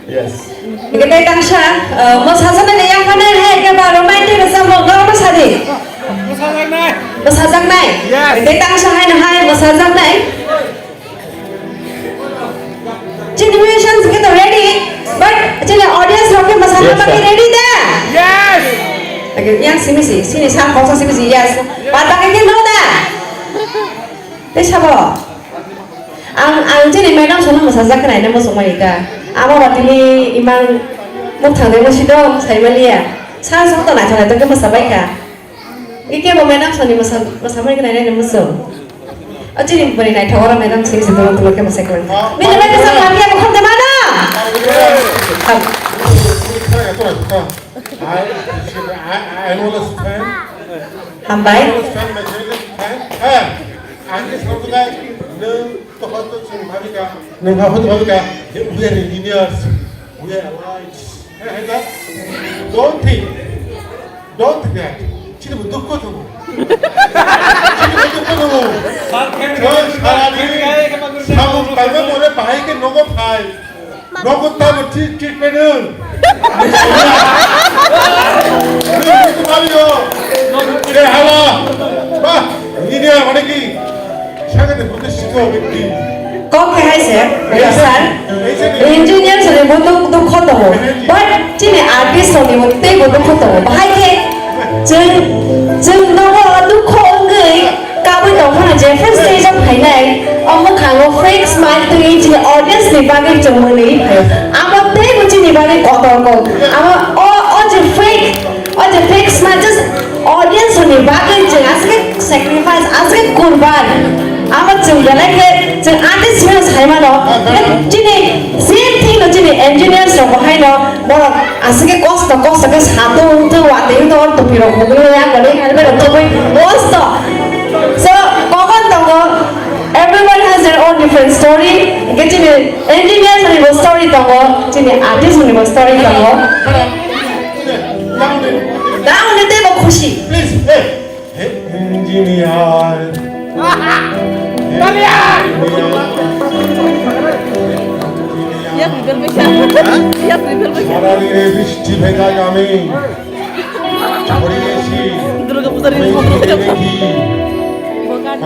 Yes. Hingke tei tangsa, eh, mosajaknai ni yaphano hai khe ba romantic rwchapmung no mosa di. Mosajaknai. Mosajaknai. Yes. Tei tangsa hai no hai mosajaknai. Chini musicians hingke to ready, but chini audience rok khe mosana Yes, bagwi sir. ready da? Yes. Oke, yang simi si, sini sa khosa simi si, yes. Yes. Bad bagwi khe no da? Tei sabo? Ang, ang chini madam sono mosajak khe naina muchungmani ka. Amo ba tini imang mukthang de musi dong, saimaliya. Sa song to naithok naithok khe mosabai ka. Ike bo madam soni mosa, mosamani khe naina muchung. O chini bwrwi naithok oro madam sing sing dolo dolo khe mosai khe. Bini bai khe sa khe bukham de mano. I, I, I always fan. Hambai. I always fan my favorite fan. Hey, ang khe sabo nai, nwng to hoito chwng bhabi ka, nwng ha hoito bhabi ka, we are engineers, we are lights. Hey, hey, that, don't think, don't think that. Chini bo dukho tongo. Chini bo dukho tongo. Sir, khen Sir, khen sara khen din khen khen khen samung khen paima khen more bahai khe nogo phai. Nogo tamo treat, treatment wng. Nwng buji pariyo. Je hala. Ba, ini dia mana ki? Sakate buti sikho bikti. Kok ke hai se, sir. Engineer soni bo duk, dukho tongo. But chini artist soni bo tei bo dukho tongo. Bahai ke chwng, chwng nogo dukho wngwi kabui tongphano je first stage o phainai, o mwkhango fake smile twiwi chini audience ni bagwi chwng mwnwi phaio. Amo teibo chini bagwi kotor kok. Amo o, o je fake, o je fake smile just audience ni bagwi chwng aswk sacrifice, aswk kurban. Amo chwng belai khe chwng artist hino saimano. Chini same thing no chini engineers rok bo haino. Borok aswk khe kosto kosto khe satung wngtwi watwi wngtwi oro topi rok hugwi yak bani helmet rok thubui kosto. So kokon tongo, everyone has their own different story. Hingke chini engineer ni bo story tongo, chini artist ni bo story tongo. Da hwnwi teibo khusi. Engineer. Engineer. Yes, we will be. Yes, we will be. সারা দিনে বৃষ্টি ভেজা গ্রামে ছড়িয়েছি। দুর্গা পূজার এই মন্ত্র দেখি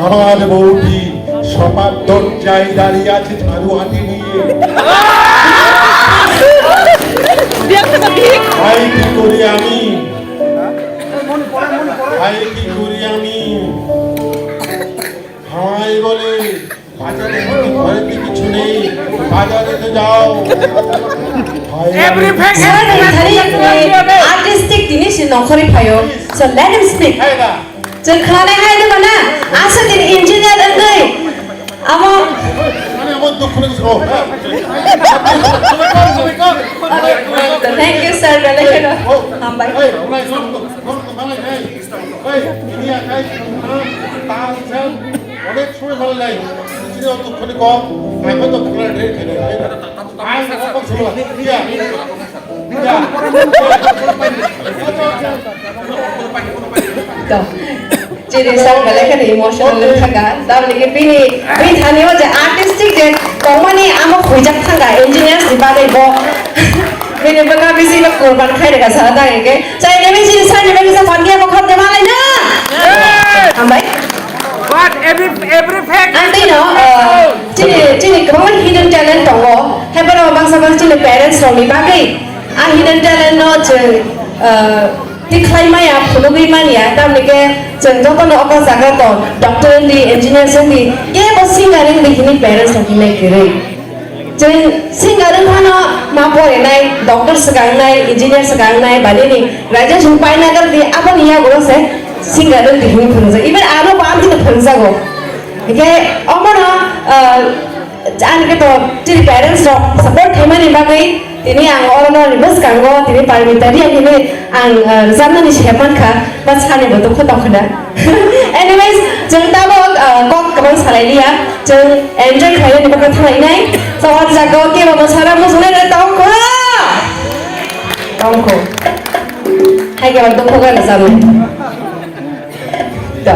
আমার বউটি সবার দরজায় দাঁড়িয়ে আছে ঝাড়ু হাতে নিয়ে। দেখো তো ঠিক। ভাই, কি করি আমি? ভাই, কি করি আমি? ভাই বলে, বাজারে যদি ঘরেতে কিছু নেই, বাজারে তো যাও। ভাই, Every আমি fact Sir, nang thani, eh, artistic tini si nongkhorwi phaio. So let him speak. এই না। Chwng khwnanai hai de mana? Asa tini engineer wngwi. Amo. মানে আমার দুঃখ লেগেছে। ও, হ্যাঁ। Thank you, sir. Belai kheno hambai. এই, ওরা একদম, একদম, মানে, এই, এই, ইনি একাই, তার, স্যার, অনেক সময় ভালো লাগে। ইনি অতক্ষণে কম, এখন তো পুরো ড্রেন খেলে, তাই না? আয়, অবাক হলো। ইয়া, ইয়া। To, chini sir belai kheno emotional wng thangkha. Tamni hwnkhe bini, bini thani o je artistic je tongmani amo huijak thangkha, engineers ni bagwi bo. Bini bwkha bisi no kurban khai rega sa ta ke. Chai ne bisi sa ne bisi sa pan dia ko kham de malai na. Hambai. But every every fact. Ang tei no, uh, chini chini kwbangma hidden talent tongo. Haiphano bangsa bangsa chini parents rokni bagwi a hidden talent no chwng, uh, tikhlai maya, phunugwi manya, tamni khe chwng jotono o jaga tong, doctor wngdi, engineer wngdi, kebo singer wngdi hini parents rok hinwi kwrwi. Chwng singer wngphano ma porinai, doctor swkangnai, engineer swkangnai, ba nini graduation paina gardi, aboni yagulo se singer wngdi hini phunukjak. Even ano bo amchino phunukjago. Hingkhe omono, ah, ani khe to chini parents rok support khaimani bagwi tini ang orono ni bwskango tini Parmita Riya hinwi ang, ah, rwchapnani se mankha, ba sani bo dukhu tongkha da. Anyways, chwng tabuk, ah, kok kwbang salai liya, chwng enjoy khlainani bagwi thanglainai. So, o jaga o kebo mwsara muchungnai rw tongkha. Tongkho. Hai kebo dukhu gana samai. To.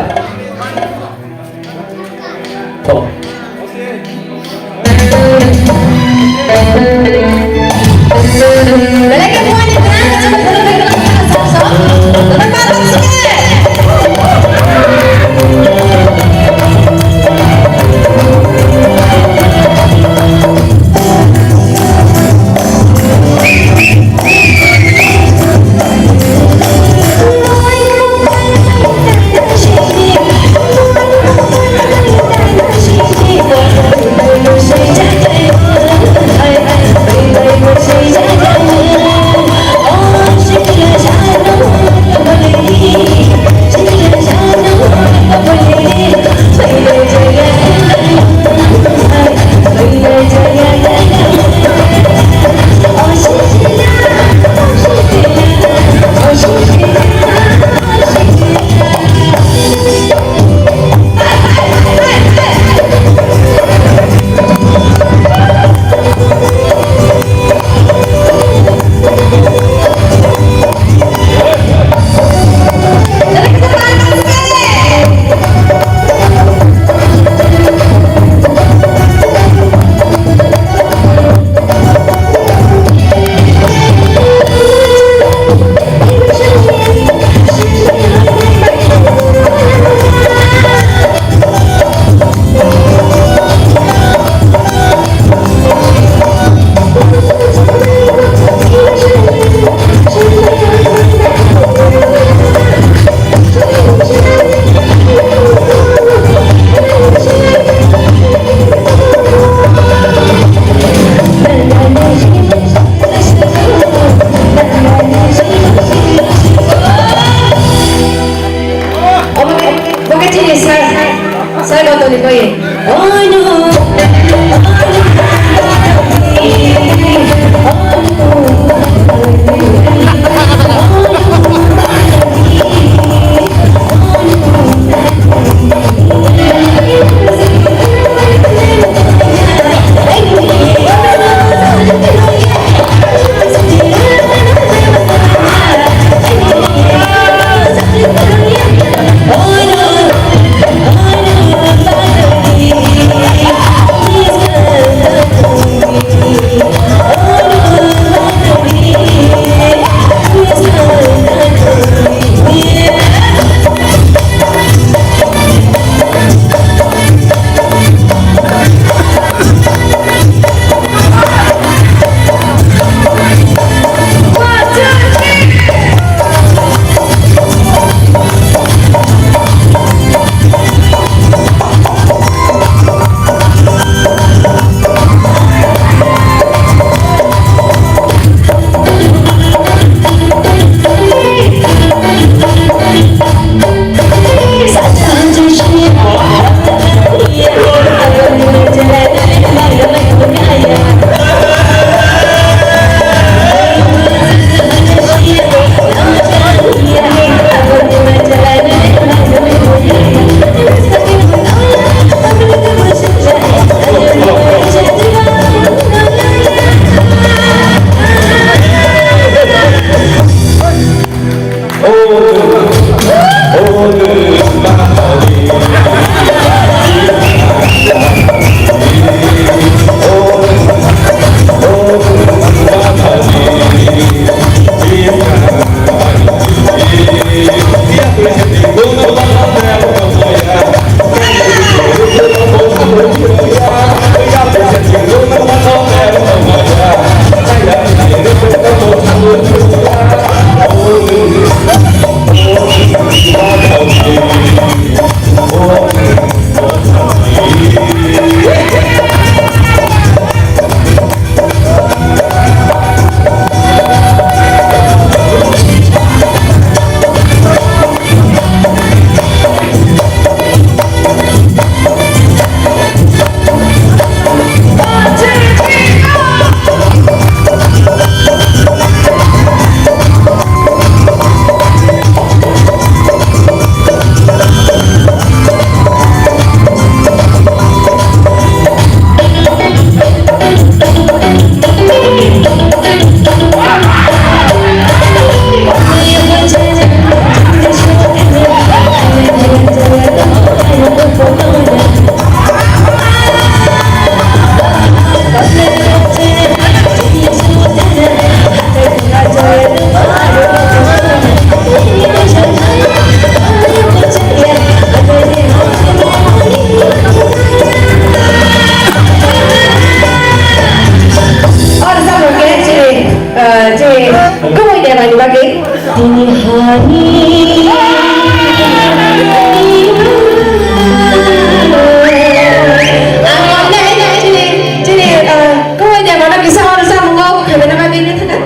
Kumui de mani bagwi. Tini hani. Ang nai nai chini chini kumui de mano kisa oro samung o khaibena bagwi nithaka.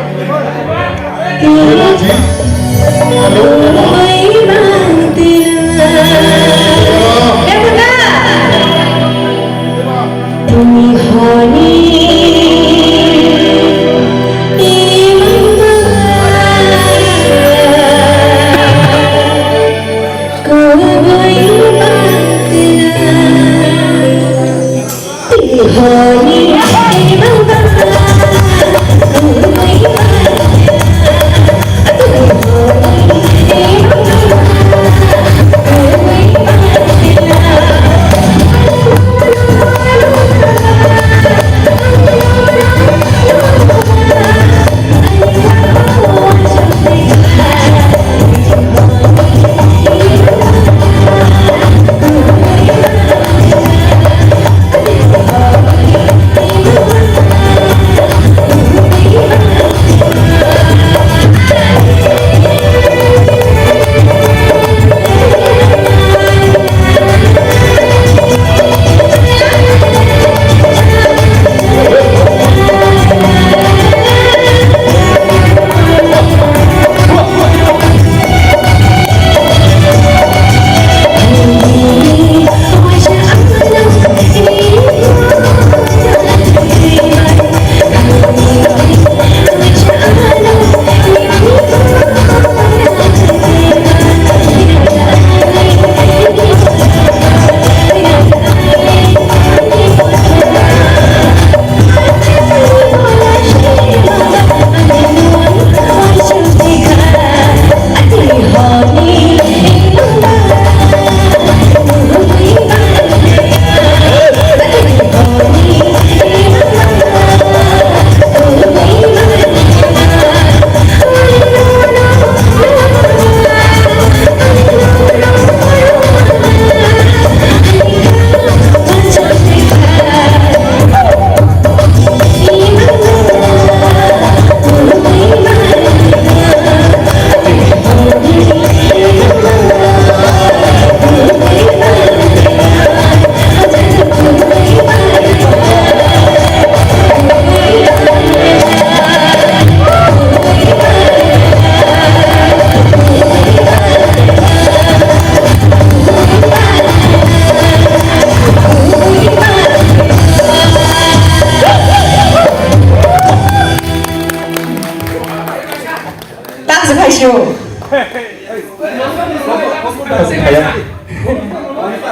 Thanks, Bhaishu.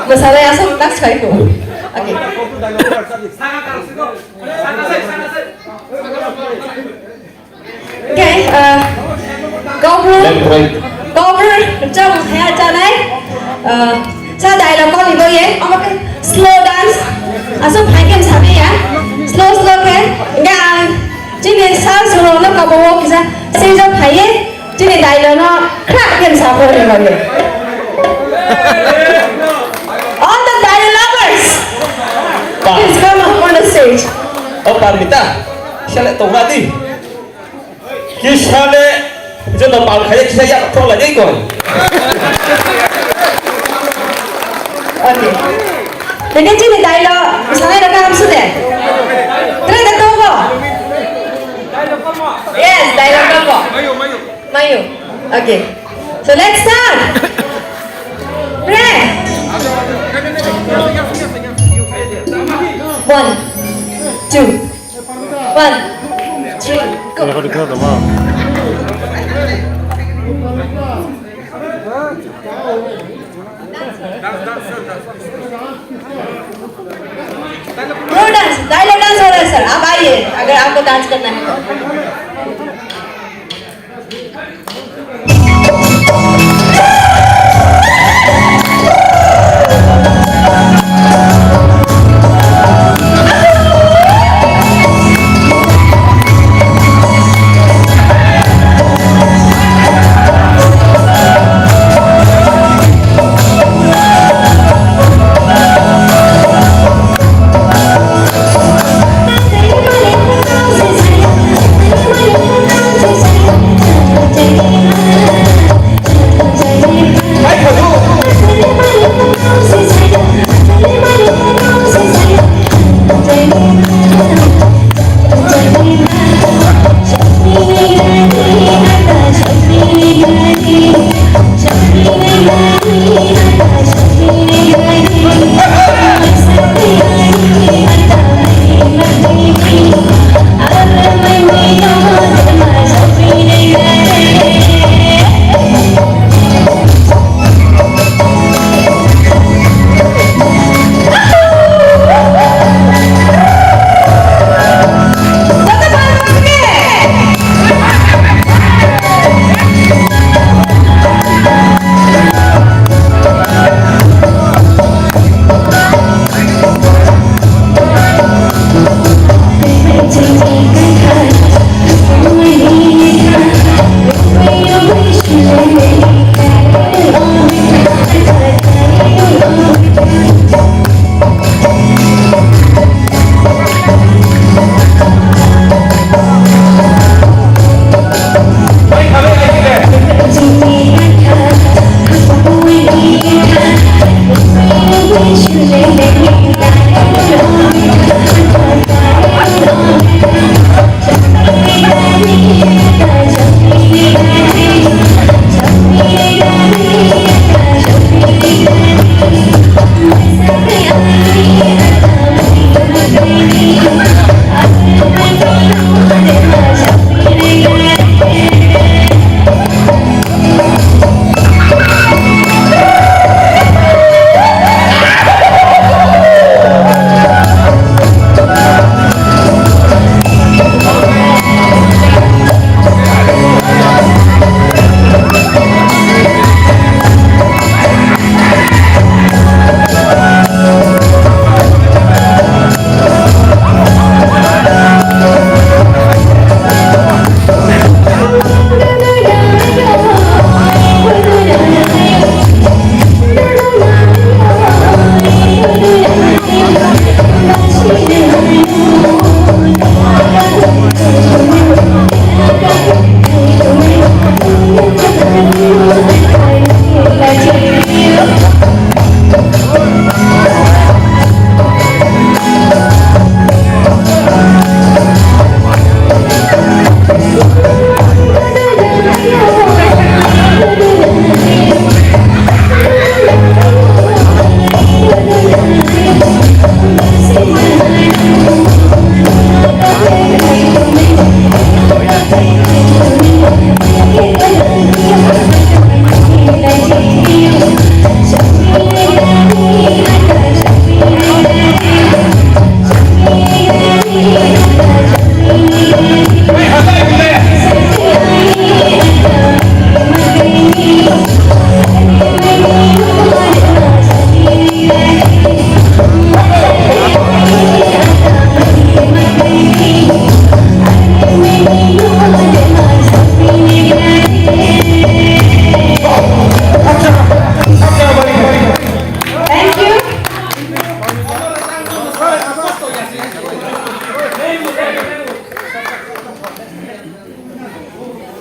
Mwsalai aswk tak swkang kho. Okay. Okay, uh, Gopur, Gopur, chong khaya chanai, uh, cha dialogue ko libo ye, omo khe slow dance, aswk phai khe sabi ya, slow slow khe, enga ang chini sir sir no kabo wo kisa sijak phai ye, Chini dialogue no khra khe sa phone ni bagwi. All the dialogue lovers, please come up on the stage. O Parmita, sale tongra di. Kisale joto pal khaya kisa ya khok la dei koi. Okay. Tini chini dialogue sanai raka hamsu de. Try the tongo. Yes, dialogue tongo. Mayu. Okay. So let's start. Pray. One, two, one, three, go. Bro dance, dialogue dance हो रहा है सर, आप आइए अगर आपको डांस करना है तो।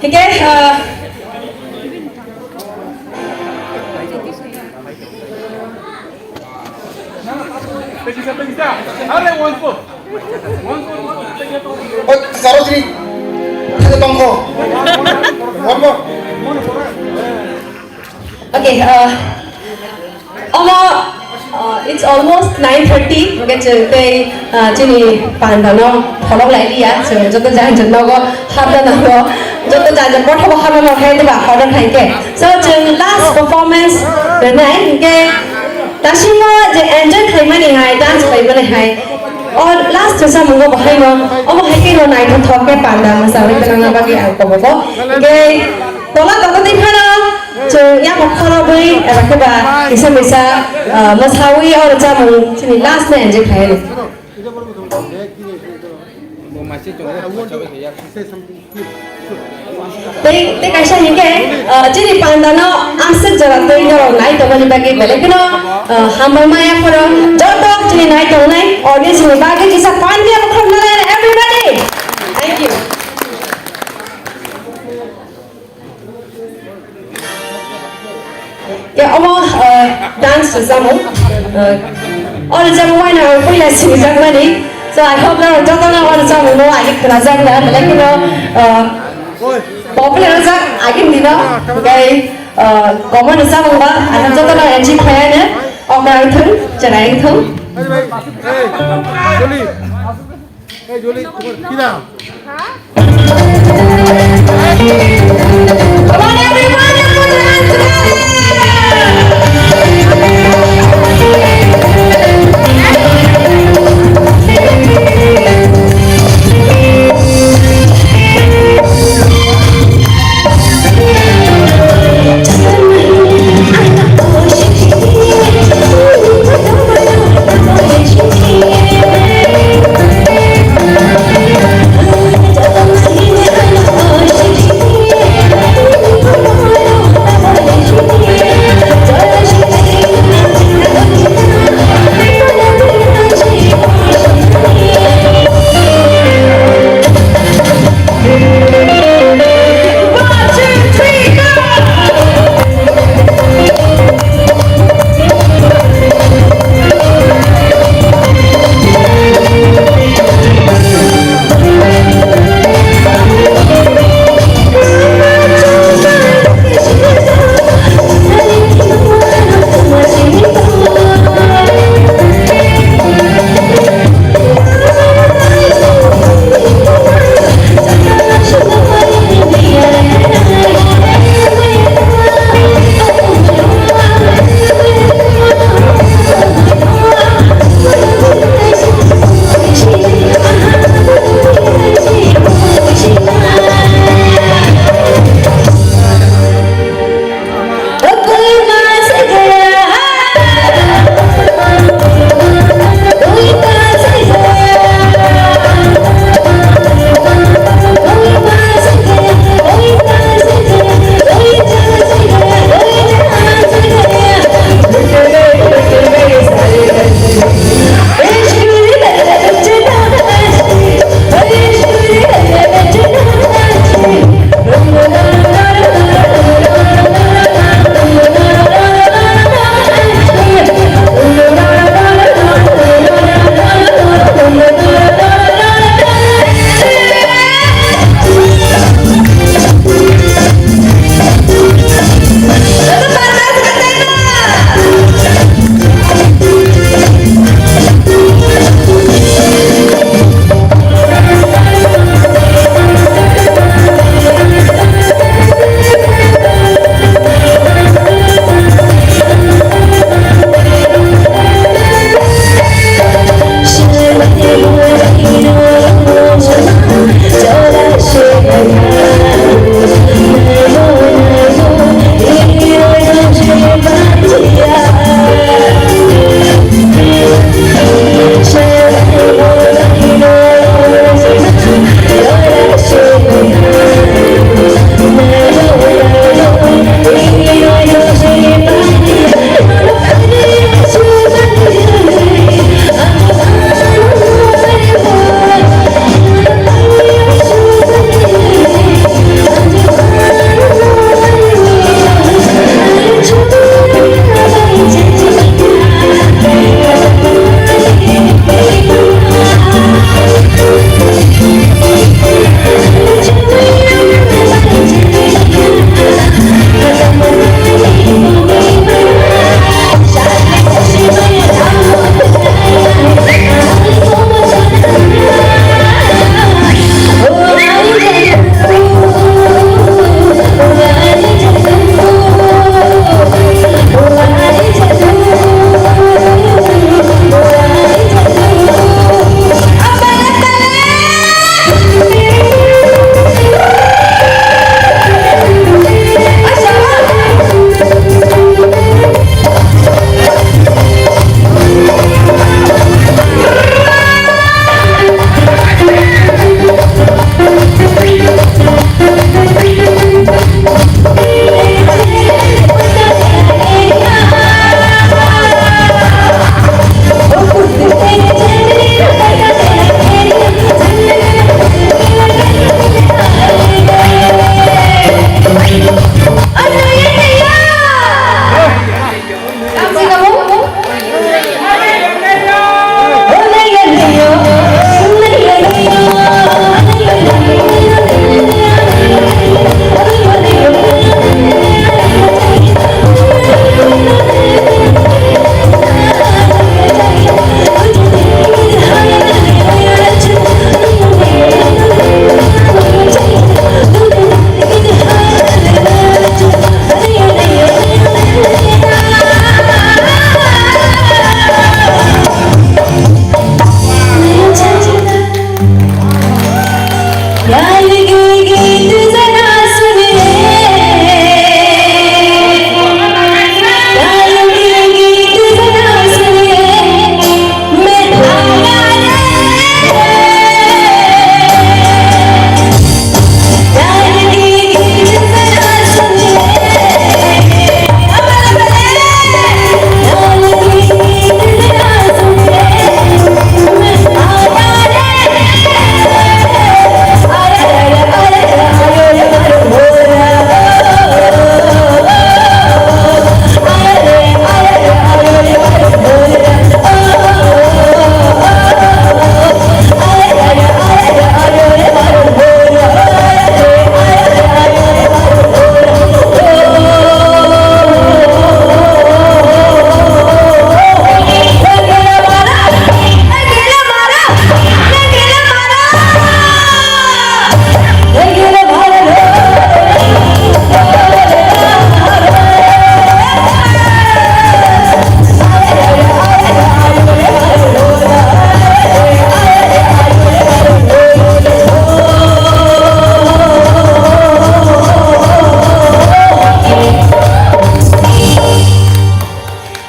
Hingke, ah, Oi, Sarojini, tongkho. One more. Okay, uh, omo, uh, it's almost nine thirty, hingke chwng tei, uh, chini panda no pholok lai liya, chwng joto jai jai nogo habna nango, joto jai jai kothok o habna nango hai diba order khai khe. So chwng last performance rwnai, hingke dasimbo je enjoy khlaimani hai, dance khlaimani hai, o last rwchapmung o bo hai no, omo hai khe no naithothok khe panda mwsarwi gwnangna bagwi ang kobogo. Hingke tola tongtwi phano chwng yapha khorobwi eba khe ba kisa misa, ah, mwsawi o rwchapmung chini last no enjoy khlai. Tei, tei kaisa hinkhe, ah, chini panda no aswk jora twi norok nai tongmani bagwi belai kheno, ah, hambai maya phoro joto chini nai tongnai audience ni bagwi kisa pandi abokhorok nalai everybody. Thank you. Ya, omo, uh, dance rwchapmung. Uh, o rwchapmung waino ang puila sinijakmani. So, I hope norok jotono o rwchapmungno agini khwnajak na, belai kheno, uh, popular wngjak agini dino. Tei, uh, common rwchapmung ba, I hope jotono enjoy khlaiano. Okra wngthung, chwrai wngthung. Hey, Joli, come on, sit down. Come on, everyone, put your hands together.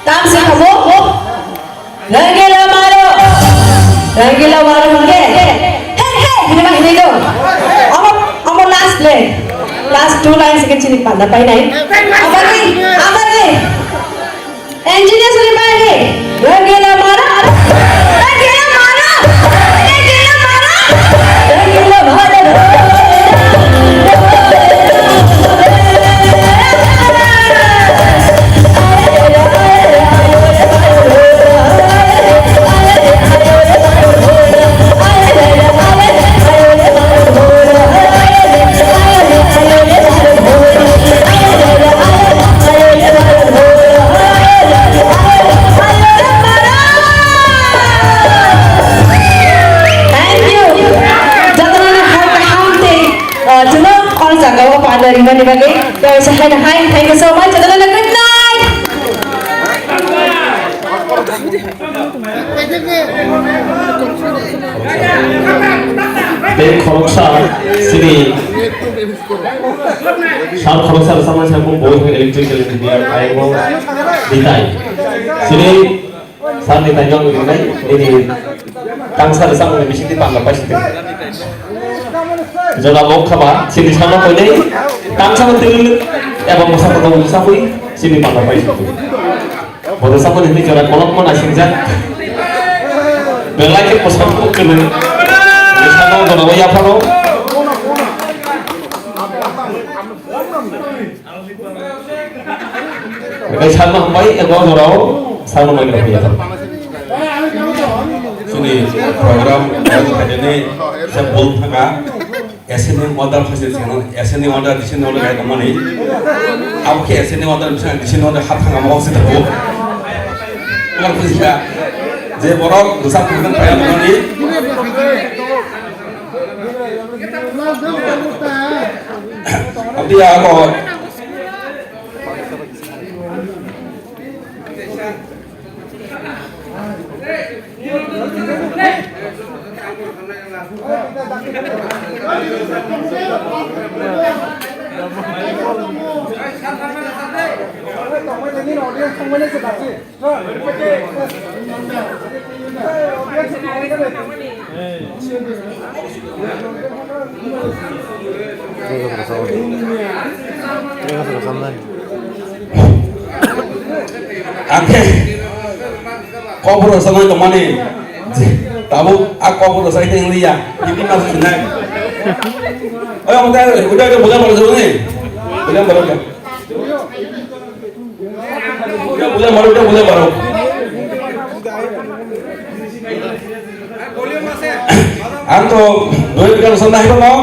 Tamsi kamo? Rangila maro. Rangila maro hingke. Hey, hey, hini ma hini do. Amo, amo last le. Last two lines ke chini panda pai nai. Abani, abani. Engineer suri pai ni. Rangila maro. Rangila maro. Rangila maro. Rangila maro. Thank you. Jotono no hai kaham tei, uh, chwng o jaga o panda rimani bagwi. Thank you so much. Jotono no good night. Tei khoroksa sini sal khoroksa rwchapmani samung bo electrical engineer ayung ditai. Sini sal ni taijong rinai nini tangsa rwchapmani bisingtwi panda paisitwi. Jora mok khaba sini sama koinai tangsa mantwi eba mosa koto mosa pui sini panda paisitwi. Bodo sakoni hwnwi jora kolokma naisingjak. Belai khe bwskango kwrwng. Bwskango gwnangwi yapharo. Bekhai sakno hambai, ego jorao sakno mai rok yapharo. Chini program khainani se bul thanga. Ascending order phaise chwng ascending order, descending order hai tongmani. Abo khe ascending order bwskango descending order hap thang ama kok se tongo. Nang buji kha je borok bwsa phang phang phai tongmani. Abdi ya ko. Ang khe kokborok rwchapmani tongmani. Tabuk a kokborok rwchapnai tei wng liya. Tini ma sinai. Oya, oya, oya, oya, boleh, boleh, boleh. Boleh, boleh, boleh. Boleh, boleh, boleh, boleh. Ang to doi bikal sana hino.